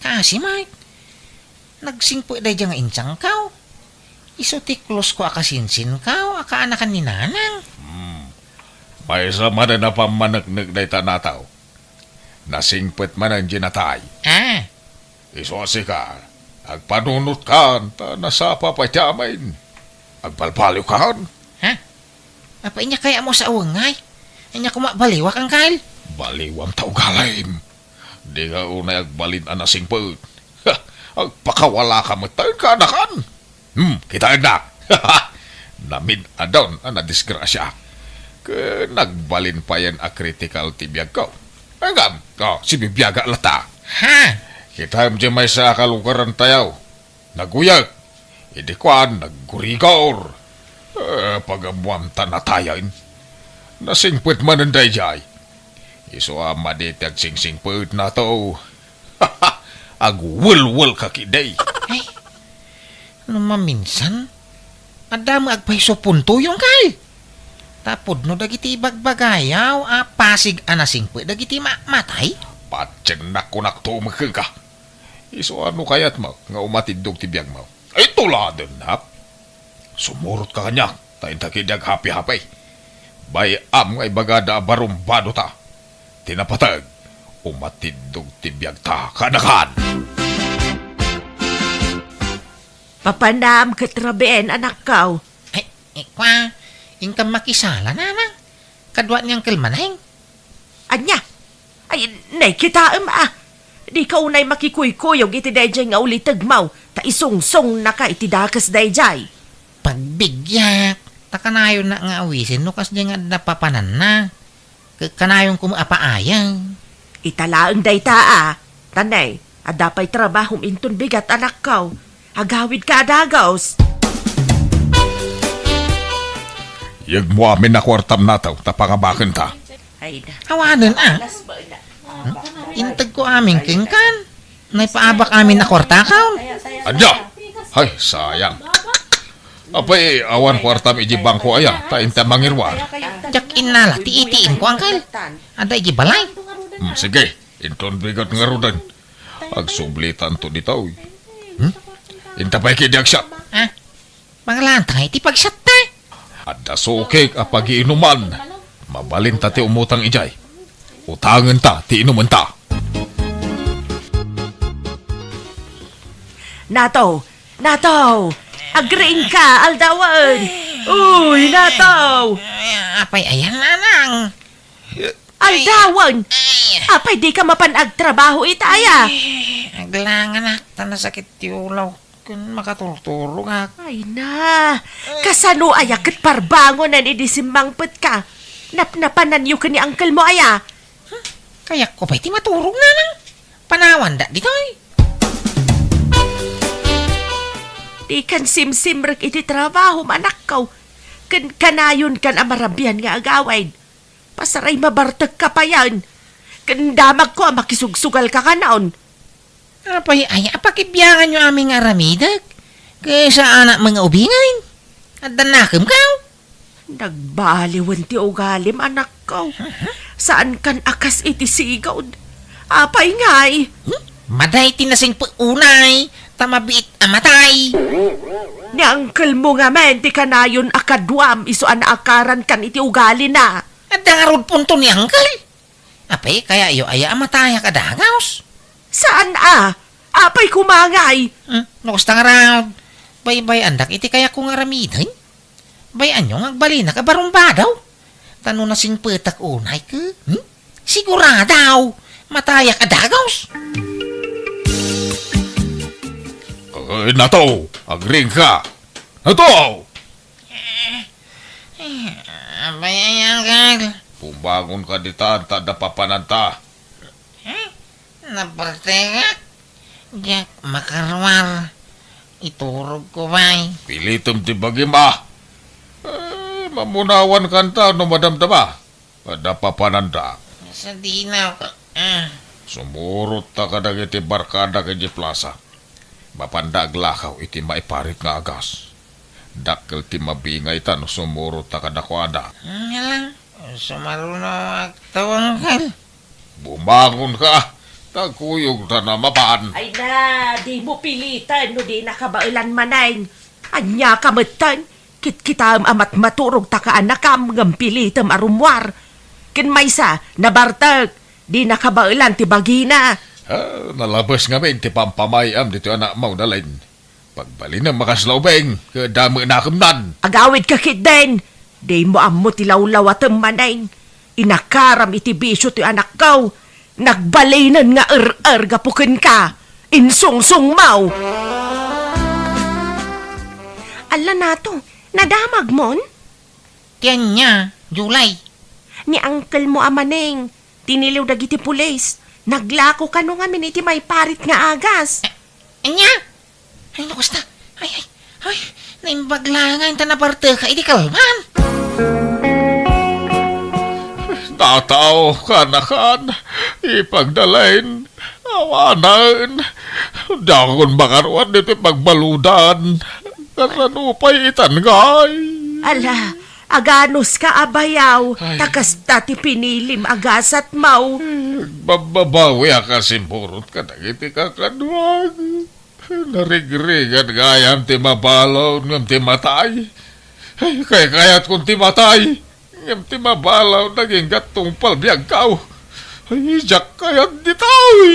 Kaasi met. Nagsingpet daydiay nga insangko. Isu ti close ko a kasinsinko a kaanakan ni Nanang. Hmm. Maysa manen a pammaneknek dayta nataw. Nasingpet manen diay natay. Ah, Isu a sika, agpanunotkan, ta nasapa pay ti amin. Agbalbaliwkan. Ha? Apay, ania kayatmo a sawen, Angkal? Ania koma a baliwak, Angkal? Baliwam ta ugalim. Dika unay agbalin a nasingpet. Ha, agpakawalaka met ta ken kaanakan. Hmm, kitaennak. Namin-adun a nadisgrasiaak. Ken nagbalin payen a kritikal ti biagko. Ngem, oh, sibibiagak latta. Ha? Kitaem diay maysa a kalugarantayo. Naguyek. Idi kuan, naggurigor. Eh, pagammuam ta natayen. Nasingpet manen daydiay. Isu a madi ti agsingsingpetna to. Agwelwelka ketdi. Ay, no maminsan, adda met agpayso puntoyo, Angkal. Ta pudno dagiti ibagbagayo a pasig a nasingpet dagiti ma-, matay. Patiennak, kunak to met kenka. Isu a no kayatmo nga umatiddog ti biagmo. Ay, tuladennak. Sumurotka kaniak, ta inta ketdi aghapi-hapi. Bay-am nga ibagada a barumbadota. Ti napateg, umatiddog ti biagta, kaanakan. Papanam ket rabien, anakko. Ay, ikwa, inkam makisala, nanang. Kadua ni Angkel Maneng. Ania? Ay, nay, kitaem a. Dika unay makikuykuyog iti daydiay nga ulitegmo, ta isungsungnaka iti dakes daydiay. Pagbiggak, ta kanayonna nga awisen no kasdiay nga adda papananna. Ket kanayonko met a paayeng. Ita laeng dayta a. Ta nay, adda pay trabahom inton bigat, anakko. Agawidka a dagus. Yegmo amin a kuartam, Nato, ta pangabakenta. Ay, na. Awanen a. Alas ba na? Integko amin kenkan. Naipaabak amin a kuartakaw. Ania? Ay, sayang. Apay, awan kuartam iti bangko aya, ta inta mangiruar. Diak innala ti ATM ko, Angkel. Adda iti balay. Hmm, sige, inton bigat ngaruden. Agsublitanto ditoy. Hmm? Inta pay ketdi agsat. Ah, panglantang iti pagsatta. Adda sukik a pagiinuman. Mabalinta ti umutang idiay. Utangenta ti inumenta. Nato! Nato! Agriingka, aldawen! Uy, Nato! Ay, apay ayan, nanang? Aldawen! Ay. Apay, dika mapan agtrabaho ita aya? Ay, aglanganak, ta nasakit ti ulo. Ken makaturturogak. Ay na, kasano aya ket parbangonen idi simmangpetka? Napnapananyo ken ni angkelmo aya? Huh? Kayatko pay ti maturog, nanang. Panawanda ditoy. Dikan simsimrek iti trabahom, anakko. Ken kanayonkan a marabian nga agawid. Pasaray mabartekka payen. Ken damagko a makisugsugalka kanon. Apay aya a pakibianganyo amin nga aramidek? Ket saanak met nga ubingen? Adda nakemkaw? Nagbaliwen ti ugalim, anakko. Aha. Saankan a kas iti sigud. Apay ngay? Hmm? Maday ti nasingpet unay, ta mabiit a matay. Ni angkelmo ngamin ti kanayon a kaduam isu a naakarankan iti ugalina. Adda ngarud punto ni angkel? Apay, kayatyo aya a matayak a dagus? Saan a? Apay koma ngay? Hmm, no kasta ngarud, baybay-andak iti kayatko nga aramiden. Bay-anyo nga agbalinak a barumbado. Ta no nasingpetak unay ket, hmm? Sigurado, matayak a dagus. Eh, Nato, agriingka. Nato! Eh, eh, apay aya, angkel? Bumangonka ditan ta adda papananta. Eh? Nabartekak? Diak makaruar. Iturogko pay. Pilitem ti bagim a. Eh, mamunawankanta no madamdama. Adda papananda. Sadino, ah. Sumurotta kadagiti barkadak idiay plasa. Mapanda aglakaw iti maiparit nga agas. Dakkel ti mabingayta no sumurotta kadakuada. Ngem, sumarunoak, angkel. Bumangonka, ta kuyogta a mapan. Ay na, dimo piliten no dina kabaelan manen. Aniaka metten, kitkitaem a matmaturog ta kaanakam ngem pilitem a rummuar. Ken maysa, nabartek, dina kabaelan ti bagina. Ah, nalabes ngamin ti pampamay-am ditoy anakmo, Dalain. Pagbalinem a kasla ubing, ket damo nakemnan. Agawidka ketdin. Dimo ammo ti lawlawatem, Maneng. Inakaram iti bisio ti anakko. Nagbalinen nga er-er gapu kenka. Insungsongmo. Alla, Nato, nadamagmon? Ti ania, Julie? Ni uncle mo a Maneng, tiniliw dagiti pulis. Naglako kano ngamin iti maiparit nga agas. Eh, ania? Ay, no kasta. Ay, ay, ay, naimbag laeng ta nabarteka iti kalman. Tataw, kanakan, ipagdalain, awanen. Dakon makaruat ditoy pagbaludan. Kasano pay itan ngay? Ala, aganuska a bayaw, ay, ta kasta ti pinilim a gasatmo. Agbababawiak a simurot kadagiti kakaduak. Narigrigat gayam ti mabalud ngem ti matay. Ay, kaykayatkon ti matay, ngem ti mabalud agingga tungpal biagko. Ay, diak kayat ditoy.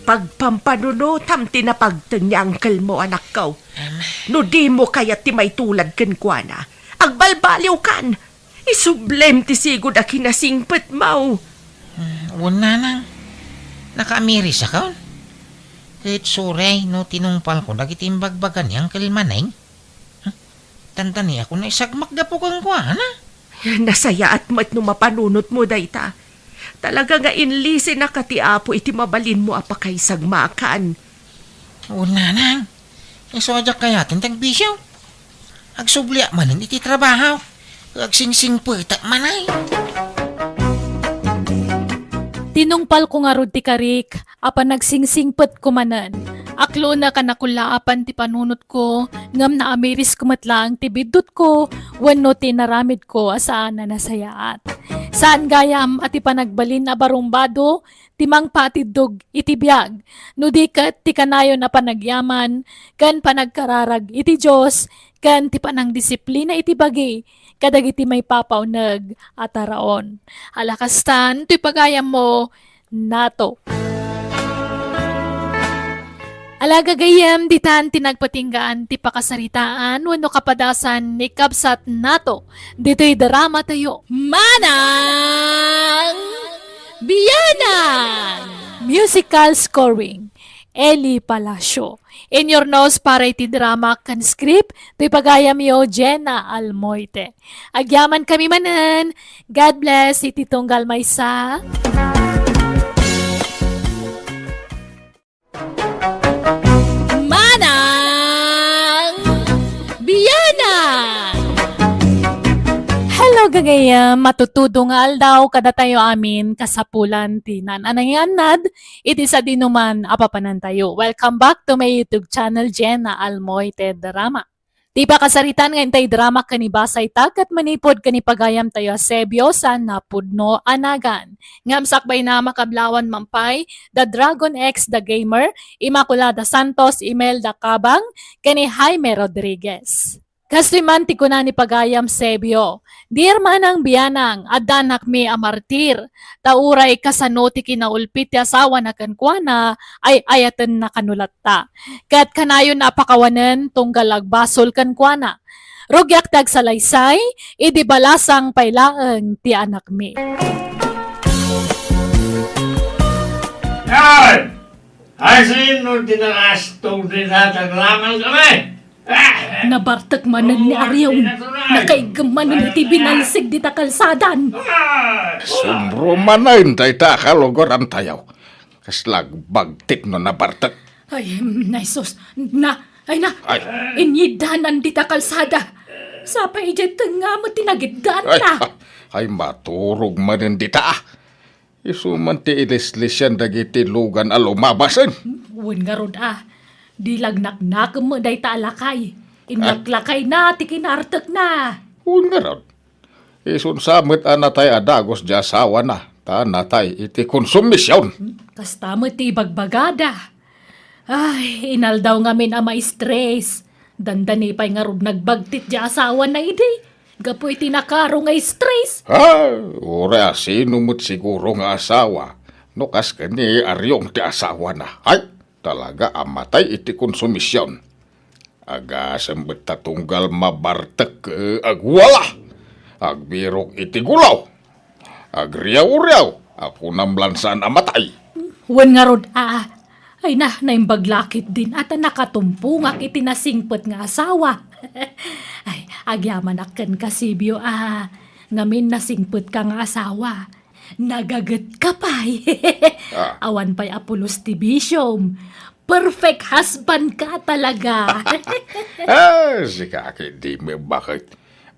Pagpampanunotam ti napagteng ni uncle mo, anakko. No dimo kayat ti maitulad kenkuana, agbalbaliwkan. Isublem ti sigud a kinasingpetmo. Hmm, wen, nanang. Nakaamirisakon. Ket suray no tinungpalko dagiti imbagbaga ni Uncle Maneng. Hmm? Dandaniakon a isagmak gapu kenkuana. Nasayaat met no mapanunotmo dayta. Talaga nga inlisinaka ti Apo iti mabalinmo a pakaisagmakan. Wen, nanang. Isu a diak kayaten ti agbisio. Agsubliak manen iti trabaho. Agsingsingpetak manen. Tinungpalko ngarud ti karik a panagsingsingpetko manen. Aklonek a nakullaapan ti panunotko, ngem naamirisko met laeng ti biddutko wenno ti inaramidko a saan a nasayaat. Saan gayam a ti panagbalin a barumbado ti mangpatiddog iti biag, no di ket ti kanayon a panagyaman ken panagkararag iti Dios ken ti panangdisiplina iti bagi kadagiti maipapauneg a taraon. Ala kastan, toy pagayammo, Nato. Ala gagayyem, ditan ti nagpatinggaan ti pakasaritaan wenno kapadasan ni Kabsat Nato ditoy drama tayo. Manang Bianang! Musical scoring, Eli Palacio. Inyurnos para iti drama ken script, toy pagayamyo, Jenna Almoite. Agyaman kami manen. God bless iti tunggal maysa. Manang Bianang! Hello, gagayyem! Matutudong nga aldaw kadatayo amin, kasapulan ti naan-anay nga annad iti sadinoman a papanantayo. Welcome back to my YouTube channel, Jenna Almoite Drama. Ti pakasaritan nga intay drama ken ibasayta ket manipud ken ipagayamtayo a Sebio, saan a pudno a nagan. Ngem sakbayna, makablawan man pay da Dragon X The Gamer, Immaculada Santos, Imelda Cabang, ken ni Jaime Rodriguez. Kastoy man ti kuna ni pagayam Sebio, "Dear Manang Bianang, adda anakmi a martir, ta uray kasano ti kinaulpit ti asawana kenkuana, ay-ayatenna kano latta. Ket kanayon a pakawanen tunggal agbasol kenkuana. Rugiak ti agsalaysay, idi balasang pay laeng ti anakmi." Ay! Ay, sino ti nakastog ni Tatang Lamas kami? Ah! Nabartek manen ni Arion. Nakaiggem manen iti binalsig dita kalsadan. Ah! Sumbro manen dayta a kalugarantayo. Kasla agbagtit no nabartek. Ay, mm, ay sus. Na, ay na. Ay. Inyiddanan dita kalsada. Sapay idiay tengnga met ti nagiddaanna. Ay, ay, maturog manen dita, ah. Isu man ti ilislisian dagiti lugan a lumabasen. Wen ngarud a, di lagnaknakem met dayta a lakay. Inlaklakayna ti kinartekna. Wen ngarud, isunsa met a natay a dagus di asawana, ta natay iti konsumision. Kasta met ti ibagbagada. Ay, inaldaw ngamin a maistres. Dandani pay ngarud nagbagtit di asawana idi. Gapu iti nakaro nga stress. Ha? Uray a sino met siguro nga asawa no kas ken ni Ariong ti asawana. Ay, talaga a matay iti konsumision. Agasem met ta tunggal mabartek, eh, agwala. Agbirok iti gulaw. Agriaw-riaw. Akunam lan saan a matay. Wen ngarud, a, ay na, naimbag la ketdin a ta nakatumpongak iti nasingpet nga asawa. Ay, agyamanak kenka, Sibio, a, ngamin nasingpetka nga asawa. Nagagetka pay. Ah. Awan pay a pulos ti bisiom. Perfect husbandka talaga. Ah, sika ketdi met baket.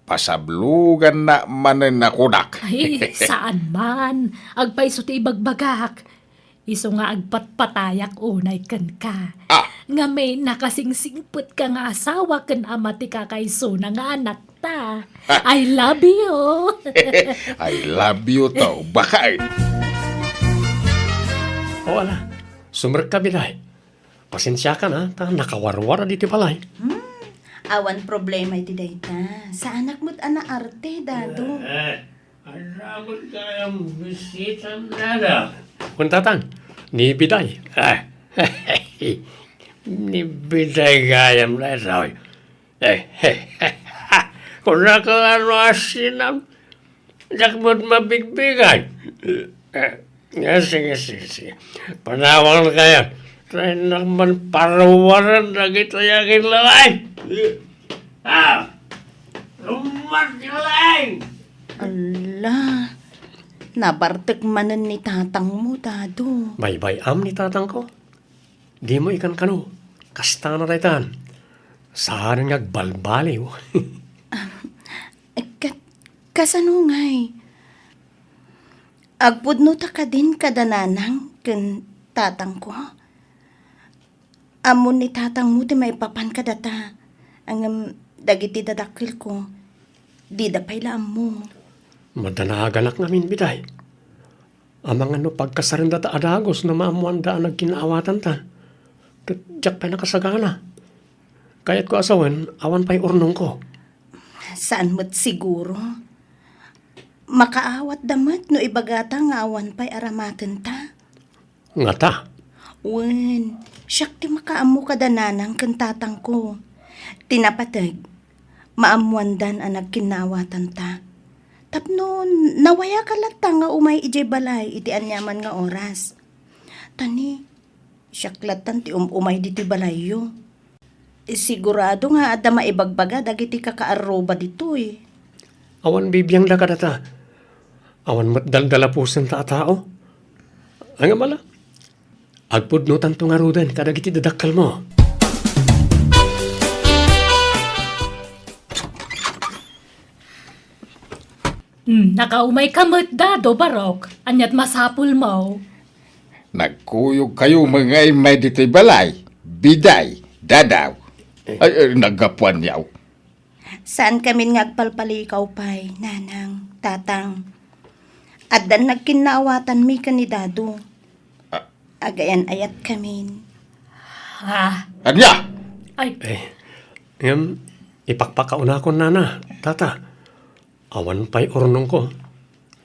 Pasabloganna manen a kunak. Ay, saan man. Agpayso ti ibagbagak. Isu nga agpatpatayak unay kenka. Ah. Ngamin, nakasingsingpetka nga asawa ken ama ti kakaisuna nga anakta. I love you. I love you too, baket. O, ala, sumrekka, Biday. Pasensiakan, a, ta nakawarwar ditoy balay. Hmm, awan problema iti dayta. Saanak met a naarte, Dado. Eh, adda met gayam bisitam, Dada. Wen, Tatang, ni Biday. Ah, ni Biday gayam daytoy. Eh, kunaka ano a sinam, diak met mabigbigan. Eh, eh, sige, sige, sige. Panawankayo. Tay nakman paruwaran dagitoy a kinlalaing. Ah! Lummat kinlalaing! Ala, nabartek manen ni tatangmo, Dado. Baybay-am ni tatangko. Dimo ikankano, kasta na daytan. Saan nga agbalbaliw. Ket, kasano ngay? Agpudno ta kadin kada nanang ken tatangko? Ammon ni tatangmo ti maipapan kadata. Ngem dagiti dadakkelko, dida pay la ammo. Madanaganak ngamin, Biday. Amangan no pagkasarenda ta a dagus no maammoanda a nagkinnaawatanta. Ket diak pay nakasagana. Kayatko a sawen, awan pay urnongko. Saan met siguro. Makaawatda met no ibagata nga awan pay aramatenta. Ngata? Wen, siak ti makaammo kada nanang ken tatangko. Ti napateg, maammoandan a nagkinnaawatanta. Tapno nawayakan latta nga umay idiay balay iti aniaman nga oras. Ta ni, siak lattan ti um-umay ditoy balayyo. Sigurado nga adda maibagbaga dagiti kakaarruba ditoy. Awan bibiangda kadata. Awan met daldalapusenta a tao. Ngem ala, agpudnotanto ngaruden kadagiti dadakkelmo. Hmm, nakaumayka met, Dado Barok. Ania't masapulmo? Nagkuyogkayo met nga immay ditoy balay, Biday, Dadaw. Eh. Ay, ay, naggapuanyo. Saankamin nga agpalpalikaw pay, Nanang, Tatang. Addan nagkinnaawatanmi ken ni Dado. Ah. Agayan-ayatkamin. Ah. Ania? Ay. Eh, ngem, ipakpakaunakon, Nana, Tata. Awan pay urnongko.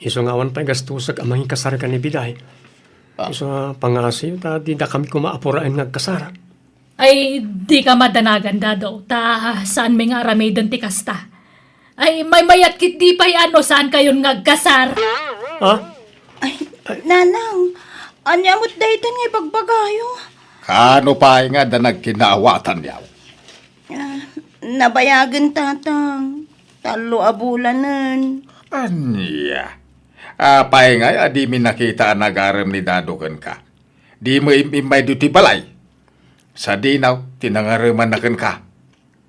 Isu nga awan pay gastusek a mangikasar ken ni Biday. Ah. Isu nga pangngaasim ta didakami koma a puraen nga agkasar. Ay, dika madanagan, Dado, ta saanmi nga aramiden ti kasta. Ay, maymayat ketdi pay a no saankayon nga agkasar. Ha? Ay, Nanang, ania met daytan nga ibagbagayo? Kaano pay nga adda nagkinnaawatanyo? Ah, nabayagen, Tatang. Tallo a bulanen. Ania? Apay ngay a dimi nakita a nagarem ni Dado kenka? Dimo im-immay ditoy balay? Sadino ti nangaremanna kenka?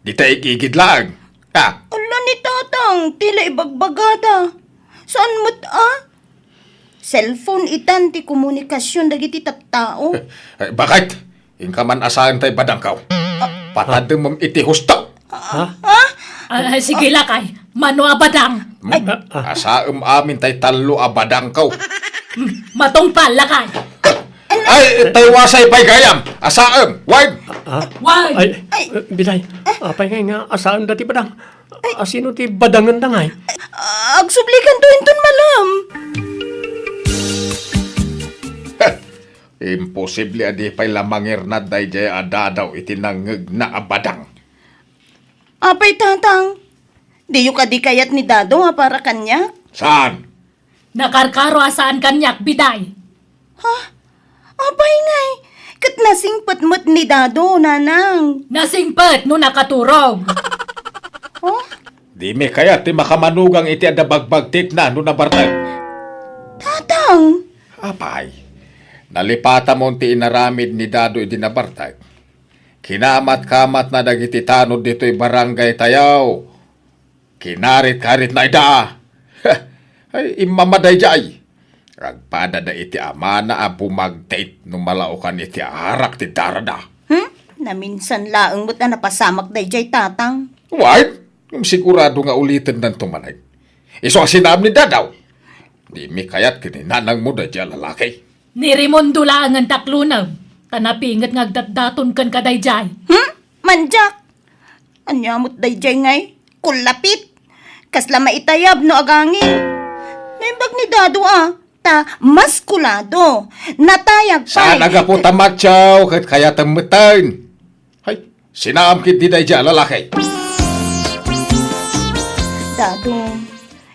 Dita igigid laeng. Ah. Ala ni Tatang, ti la ibagbagada. Saan met a? Cellphone itan ti komunikasion dagiti tattao. Eh, baket, inka man a saen tay badangko. Patademem iti husto. Ha? Ah, ah, sige, lakay. Mano a badang? Hmm? Ay. Ah, ah. Asaem amin tay tallo a badangko. Hmm, matungpal, lakay. Ay, tay wasay pay gayam. Asaem, wen. Ah? Wen. Ay, ay. Eh, Biday, apay nga nga asaen dati badang? Asino ti badangenda ngay? Agsublikanto inton malem. Imposible a di pay la mangirnad daydiay a Dado iti nangngegna a badang. Apay, Tatang? Diyo kadi kayat ni Dado a para kaniak? Saan? Nakarkaro a saan kaniak, biday. Ha? Apay ngay, ket nasingpet met ni Dado, Nanang. Nasingpet no nakaturog. Oh? Dimi kayat ti makamanugang iti adda bagbagtikna no nabartek. Tatang! Apay, nalipatamon ti inaramid ni Dado idi nabartek. Kinamat-kamatna dagiti tanod ditoy barangay tayo. Kinarit-karitna ida. Ay, immama daydiay. Agpadada iti amana a bumagtit no malaokan iti arak ti darada. Hmm? Naminsan laeng met a napasamak daydiay, Tatang. Wait, ngem sigurado nga ulitennanto manen. Isu a sinaam ni Dado. Dimi kayat ken ni nanangmo daydiay a lalaki. Ni Raimundo laengen ti aklunem, ta napinget nga agdatdaton ken kadaydiay. Hmm? Mandiak! Ania met daydiay ngay? Kullapit! Kasla maitayab no agangin. Naimbag ni Dado a, ta maskulado. Natayag pay. Saan a gapu ta macho ket kayatem metten. Hay, sinaam ketdi daydiay a lalaki. Dado,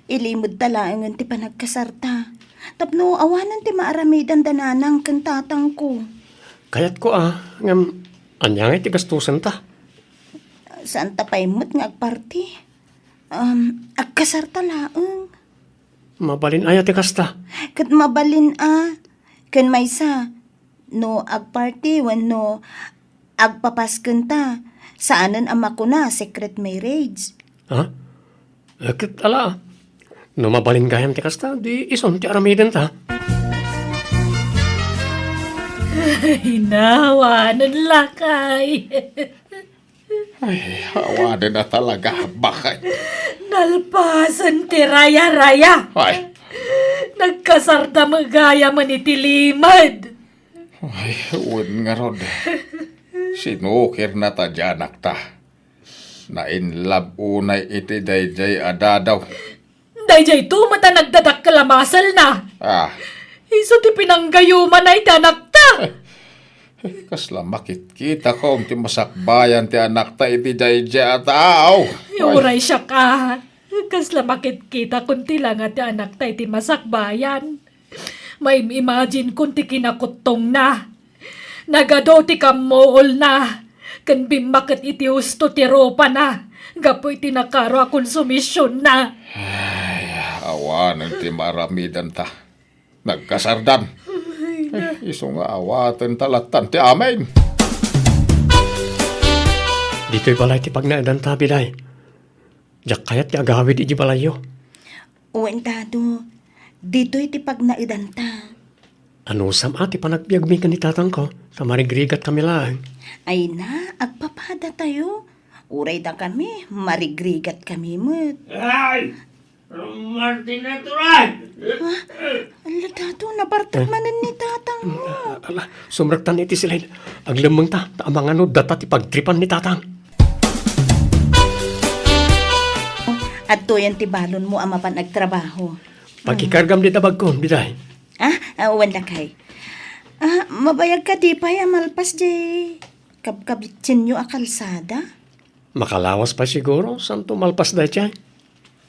ilimedta laengen ti panagkasarta. Tapno awanen ti maaramidanda nanang ken tatangko. Kayatko a, ngem ania ngay ti gastosenta? Saanta pay met nga agparti. Um, agkasarta laeng. Mabalin aya ti kasta? Ket mabalin a. Ken maysa, no agparti wenno agpapaskenta, saanen a makuna a secret marriage. Ha? Eh, ket ala, no mabalin gayam ti kasta, di isun ti aramidenta. Ay, nawanen lakay. Ay, awanen a talaga, bakit? Nalpasen ti raya-raya. Ay. Nagkasarda met gayam iti limed. Ay, wen ngarud. Sinukirna ta di anakta. Na-in love unay iti daydiay a Dado. Daydiayto met a nagdadakkel a maselna. Ah. Isu ti pinanggayumana iti anakta. Kasla makitkitakon ti masakbayan ti anakta iti daydiay a tao. Ay. Uray siak a. Kasla makitkitakon ti langa ti anakta iti masakbayan. Maim-imagine kon ti kinakutongna. Nagadu ti kammuolna, ken bimmaket iti husto ti rupana, gapu iti nakaro a konsumisyonna. Ay, awanen ti maaramidanta. Nagkasardan. Ay, na. Eh, isu nga awatenta lattan ti amin. Ditoy balay ti pagnaedanta, biday. Diak kayat ti agawid iti balayyo. Wen, Dado, ditoy ti pagnaedanta. Anusam a ti panagbiagmi ken ni tatangko, ta marigrigatkami laeng. Ay na, agpapadatayo. Uray dakami, marigrigatkami met. Ay! Martin Natural! Ha? Ala, Dado, nabartek manen ni tatangmo. Ala, sumrektan iti silid. Aglemmengta, ta amangan no data ti pagtripan ni tatang. Adtoyen ti balonmo a mapan agtrabaho. Pakikargam dita bagko, biday. Ah, ah, wen lakay. Ah, mabayag kadi pay a malpas diay kabkabitsenyo a kalsada? Makalawas pay siguro, santo malpas daydiay.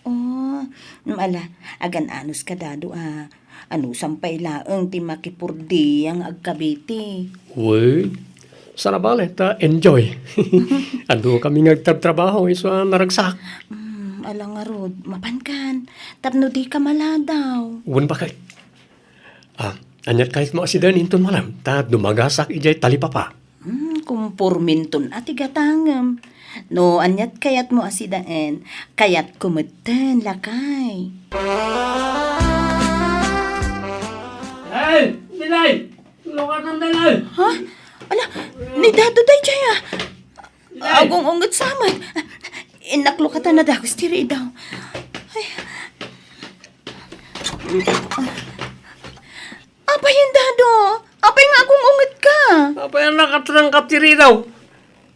Oh, mm, ala, agan-anos ka, Dado, a. Anusam pay laeng ti makipurdia nga agkabiti. Wen, saan a bale, ta enjoy. Adu kami nga agtrabtrabaho, isu a naragsak. Mm, ala ngarud, mapankan, tapno dika maladaw. Wen, bakit? Ah, aniat kayatmo a sidaen inton malem, ta dumagasak idiay talipapa. Hmm, kumporminton a ti gatangem. No aniat kayatmo a sidaen, kayatko metten, lakay. Ay, Dilay! Lukatan, Dilay! Ha? Ala, ni Dado daydiay a. Dilay! Agung-unget sa met. Innak lukatan a dagus ti ridaw. Ay. Apay, Dado? Apay nga agung-unget ka? Apay a nakatrangkat ti ridaw?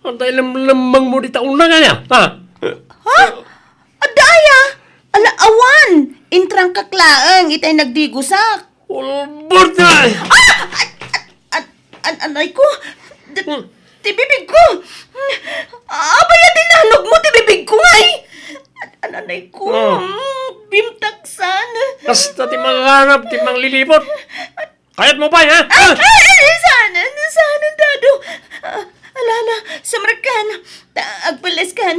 Anta ilemlemmengmo dita uneg aya, ha? Ha? Ala, awan! Intrangkak laeng itay nagdigusak. Ulbod na! Ah! An-, an-, anay ko! D-, Hmm. Ti bibig ko! Apay a dinanogmo ti bibig ko, ngay? An-, anay ko! Oh. Mm, bimtaksan. Kasta ti manganap, ti manglilibot. Kayatmo pay, ha? Ay, ay, ay, saan, saan, Dado? Ah, ala, ala, sumrekkan. Ta-, agpeleskan.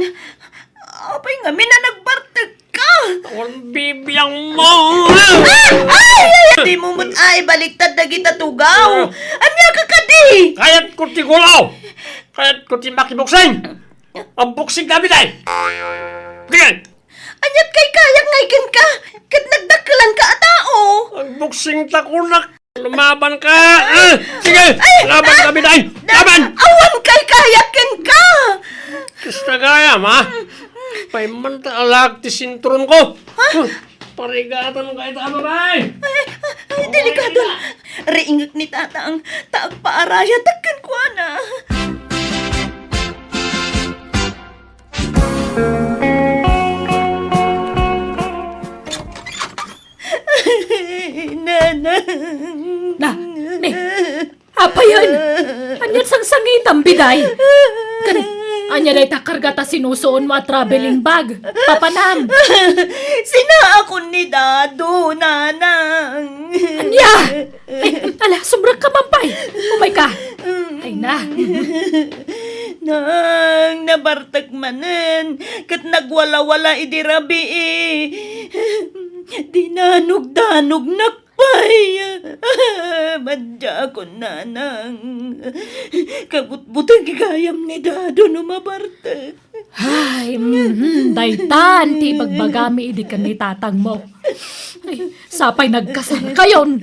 Apay ngamin a nagbartek ka? Awan bibiang mo! Ah! Ay, ay, ay! Dimo met ay baliktad dagita tugaw. Ah. Ania ka kadi? Kayat ko ti gulaw. Kayat ko ti makiboksing. Ang boksing kami, day. Sige. Aniat kay kayak ngay kenka? Ket nagdakkelanka a tao. Ang boksing ta kunak. Lumaban ka! Ah! Sige! Ay! Laban Ah! kami, day! Da-, Laban! Awan kay kayak kenka! Kasta gayam, ha? Payman ta alak ti sinturon ko! Ha? Parigatan ka ita, babae! Ay, ay, ay, delikado. Riingek ni Tatang, ta agpaarayatak kenkuana. Nanang. Na, ni, apayen? Aniat sangsangitam, biday? Ken, ania dayta karga ta sinusuonmo a traveling bag? Papanam? Sinaakon ni Dado, Nanang. Ania? Ay, ala, sumrekka man pay. Umayka. Ay na. Nang, nabartek manen, ket nagwalawala idi rabii. Dinanogdanognak pay. Madiakon, Nanang. Kabutbuteng gayam ni Dado no mabartek. Ay, mhm, daytan ti ibagbagami idi ken ni tatangmo. Ay, sapay nagkasarkayon.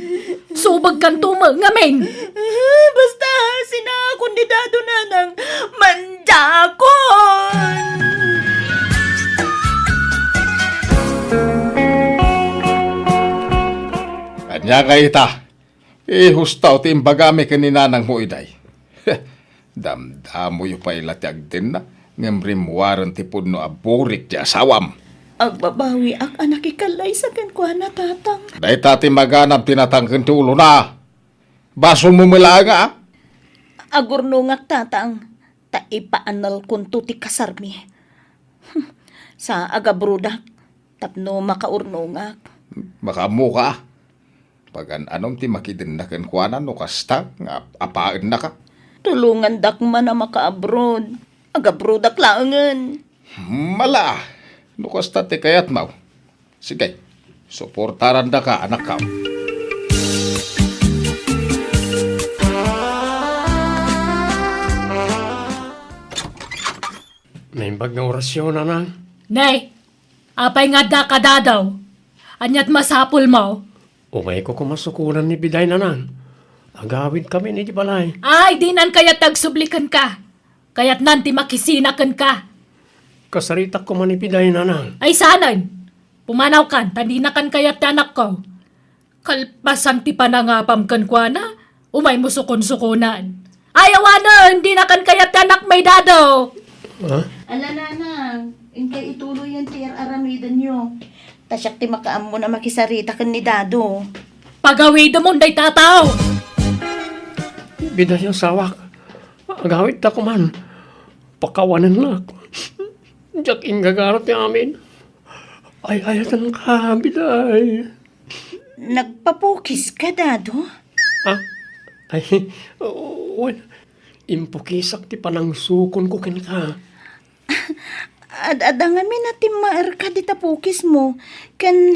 Subagkanto met ngamin. Basta, sinaakon ni Dado, Nanang, mandiakon! Ania ngay ita? Ihustaw ti imbagami ken ni nanangmo iday. Damdamoyo pay la ti agdenna, ngem rimmuaren ti pudno a burik ti asawam. Agbabawiak a nakikallaysa kenkuana, Tatang. Dayta ti maganab ti natangken ti ulona. Basolmo met laeng, a? Agurnongak, Tatang, ta ipaannalkonto ti kasarmi. Sa agabrodak tapno makaurnongak. Makaammoka? Pagan-anom ti makidenna kenkuana no kasta nga ap-, apaennaka? Tulongandak man a makaabroad. Agabroadak laengen. Mala, no kasta ti kayatmo. Sige, suportarandaka, anakko. Naimbag nga orasyon, Nanang. Nay, apay nga adda ka, Dado? Aniat masapulmo? Umayko koma sukonan ni Biday, Nanang. Agawidkamin iti balay. Ay, dinan kayat ti agsubli kenka. Kayatnan ti makisina kenka. Kasaritak koma ni Biday, Nanang. Ay, saanen. Pumanawkan, ta dinakan kayat ti anakko. Kalpasan ti panangapam kenkuana, umaymo sukonsukonan. Ay, awanen, dinakan kayat ti anakmi, Dado. Ha? Ala, Nanang, inkay ituloyen ti ar-aramidenyo. Ta siak ti makaammon a makisarita ken ni Dado. Pagawidemon dayta a tao. Biday, asawak, agawidta koman. Pakawanennak. Diak inggagara ti amin. Ay-ayatenka, Biday. Nagpapukiska, Dado? Ah? Ay, wen, impukisak ti panangsukonko kenka. Ad-adda ngamin a timmaerka dita pukismo, ken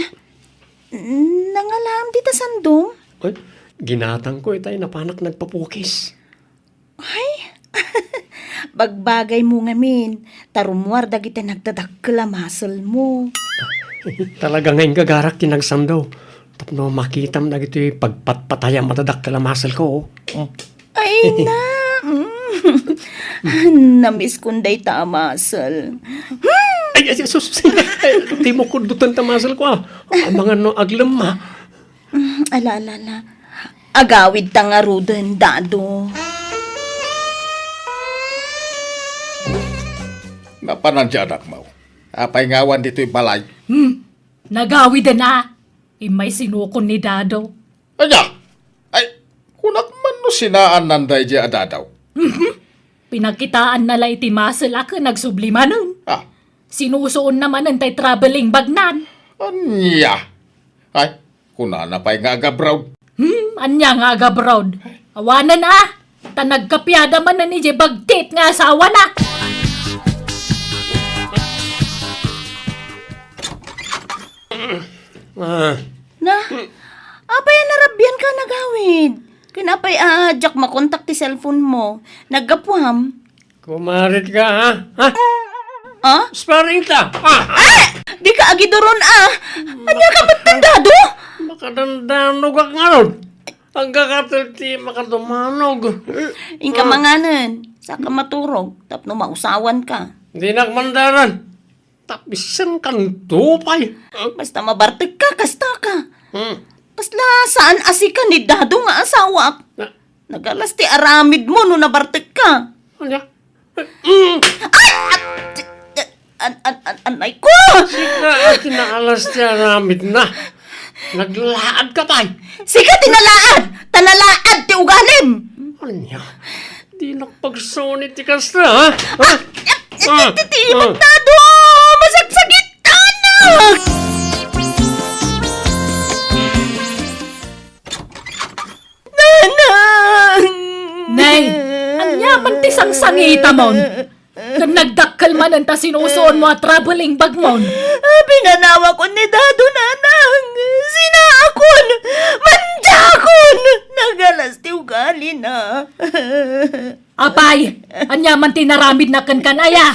nangalaam dita sandom? Ay, ginatangko itay napanak nagpapukis. Ay, bagbagaymo ngamin, ta rummuar dagiti nagdadakkel a muscle-mo. Talaga nga inggagarak ti nagsando tapno makitam dagitoy pagpatpatayam a dadakkel a muscle-ko, oh. Ay, na, mm. Namiskon dayta a muscle. Ay, ay, sus, ay, dimo kuddoten ta muscle-ko, ah. Amangan no aglemma. Mm, ala, ala, ala. Agawidta ngaruden, Dado. Napanan ti anakmo. Apay nga awan ditoy balay? Hmm. Nagawiden a. Immay sinukon ni Dado. Ania? Ay, kunak man no sinaannan daydiay a Dado. Mhm. Pinakitaanna la iti muscle a ken nagsubli manen. Ah. Sinusuonna manen tay traveling bagnan. Ania? Ay, kunana pay nga agabroad. Hmm, ania nga agabroad? Awanen a, ta nagkapiada manen idiay bagtit nga asawana. Ah. Na, apay a narabian ka, Nagawid? Ken apay a diak makontak ti cellphone mo? Naggapuam? Kumarit ka, ha? Ha? Ah? Sparring ta. Ah! Ah! Di ka agiduron, ah! Ania ka met, Dado? Makadandanogak ngarud. Agkakatel ti makadumanog. Inka manganen, saka maturog, tapno mausawan ka. Dinak mandaran. Tapisan kanto pay. Basta mabartek ka, kasta ka. Hmm. Kasla saan a sika ni Dado nga asawak. Na- Nagalas ti aramid mo no nabartek ka. Ania? Mm. Ay! At, an, an, an, anay ko! Sika a ti naalas ti aramidna. Naglaad ka pay. Sika ti nalaad! Ta nalaad ti ugalim! Ania? Dinak pagsuni ti kasta, ha? Ha? Ah, ah, ah. Titimak na do! Masagsagitanak! Nanang! Nay, ania man ti sangsangitamon? Ken nagdakkel manen ta sinusuonmo a traveling bagmon. Pinanawakon ni Dado, Nanang. Sinaakon! Mandiakon! Nagalas ti ugalina. Apay, ania man ti naramidna kenka, aya?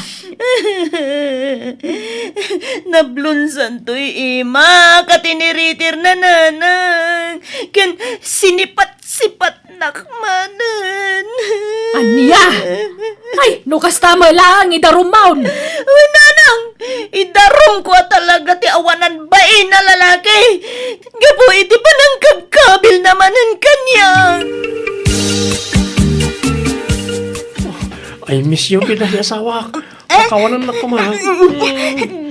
Nablunsantoy ima ket iniritirna, Nanang. Ken sinipat-sipatnak manen. Ania? Ay, no kasta met laeng, idarumon. Uy, Nanang, idarumko a talaga ti awanan bain a lalaki. Gapu iti panangkabkabilna manen kaniak. I miss you, Biday, asawak. Eh? Pakawanannak koma.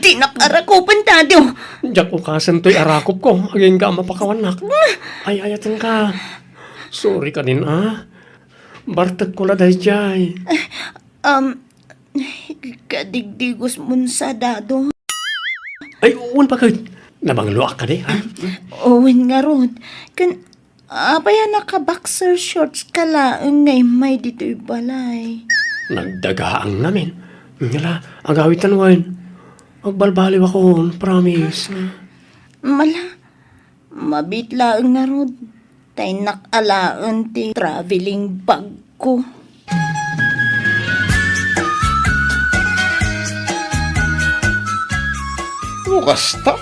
Dinak arakupen, Dado. Diak ukasen toy arakupko, agingga a mapakawannak. Ay-ayatenka. Sorry kadin, a. Bartekko la daydiay. Um, kadigdigos mon sa, Dado. Ay, wen paket. Nabangloak kadi, ha? Wen ngarud. Ken, apay a naka-boxer shorts ka laeng nga immay ditoy balay? Nagdagaang namin. Ngala, agawid tan wen. Agbalbaliwakon, promise. Mala, mabiit laeng ngarud. Ta innak alaen ti traveling bag ko. No kasta,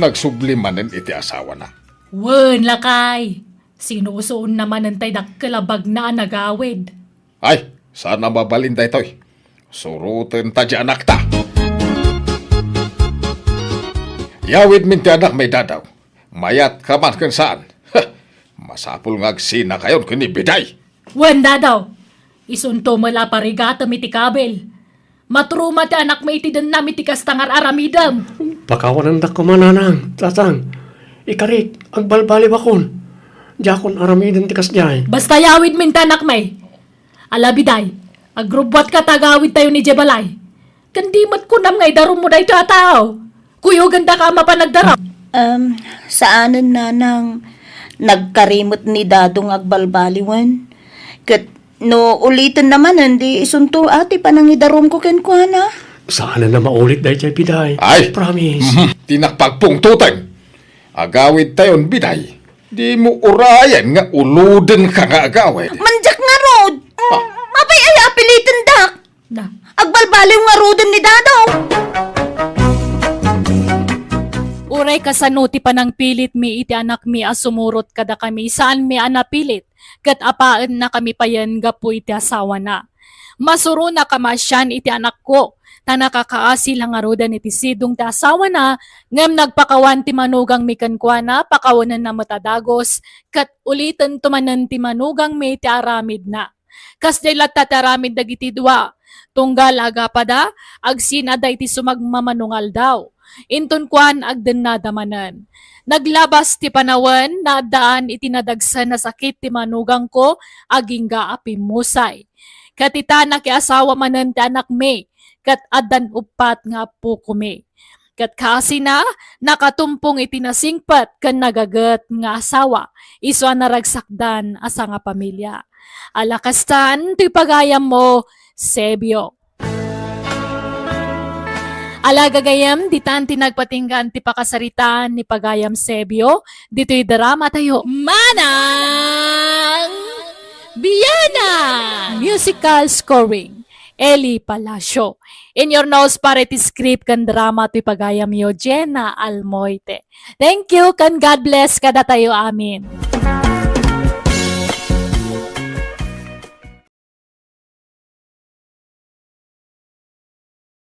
nagsubli manen iti asawana. Wen, lakay. Sinusuonna manen tay dakkel a bagna a nagawid. Ay, saan a mabalin daytoy. Suroten ta di anakta. Yawid min ti anakmi, Dadaw. Mayat ka man ken saan. Heh, masapul nga agsinakayon ken ni Biday. Wen, Dadaw. Isunto met la parigatem iti kabil. Maturuma ti anakmi iti dennam iti kasta nga ar-aramidem. Pakawanandak koma, Nanang, Tatang. Ikarik, agbalbaliwakon. Diakon aramiden ti kasdiay. Basta yawid min ti anakmi. Ala, Biday, agrubbuatka ta agawidtayon idiay balay. Ken di met kunam nga idarummo daytoy a tao. Kuyogandaka a mapan agdarum. Um, saanen, Nanang, nagkari met ni Dado nga agbalbaliwen. Ket no ulitenna manen, di isunto a ti panangidarumko kenkuana. Saanen a maulit daytoy, Biday. Ay! Promise. Mhm. Ti nakpagpungtoten. Agawidtayon, Biday. Dimo urayen nga ulodenka nga agawid. Mandiak ngarud. Ah. Apay aya a pilitendak? Na. Agbalbaliw ngaruden ni Dadaw. Uray kasano ti panangpilitmi iti anakmi a sumurot kadakami, saanmi a napilit, ket apaennakami payen gapu iti asawana. Masurona kamasian iti anakko, ta nakakaasi la ngaruden iti sidong ti asawana, ngem nagpakawan ti manugangmi kenkuana, pakawanenna met a dagus, ket ulitento manen ti manugangmi ti aramidna. Kasdiay latta ti aramid dagiti dua. Tunggal agapada, agsinada iti sumagmamano nga aldaw. Inton kuan, agdennada manen. Naglabas ti panawen, naaddaan iti nadagsen a sakit ti manugangko, agingga a pimmusay. Ket ita, nakiasawa manen ti anakmi, ket addan uppat nga appokomi. Ket kasina, nakatumpong iti nasingpet ken nagaget nga asawa, isu a naragsakdan a sangapamilia. Ala kastan ti pagayammo, Sebio. Ala gagayem, ditan ti nagpatinggaan ti pakasaritaan ni pagayam Sebio, ditoy drama tayo. Manang Biana! Musical scoring, Eli Palacio. In your nose, para iti script ken drama toy pagayamyo, Jenna Almoite. Thank you, ken God bless kadatayo amin.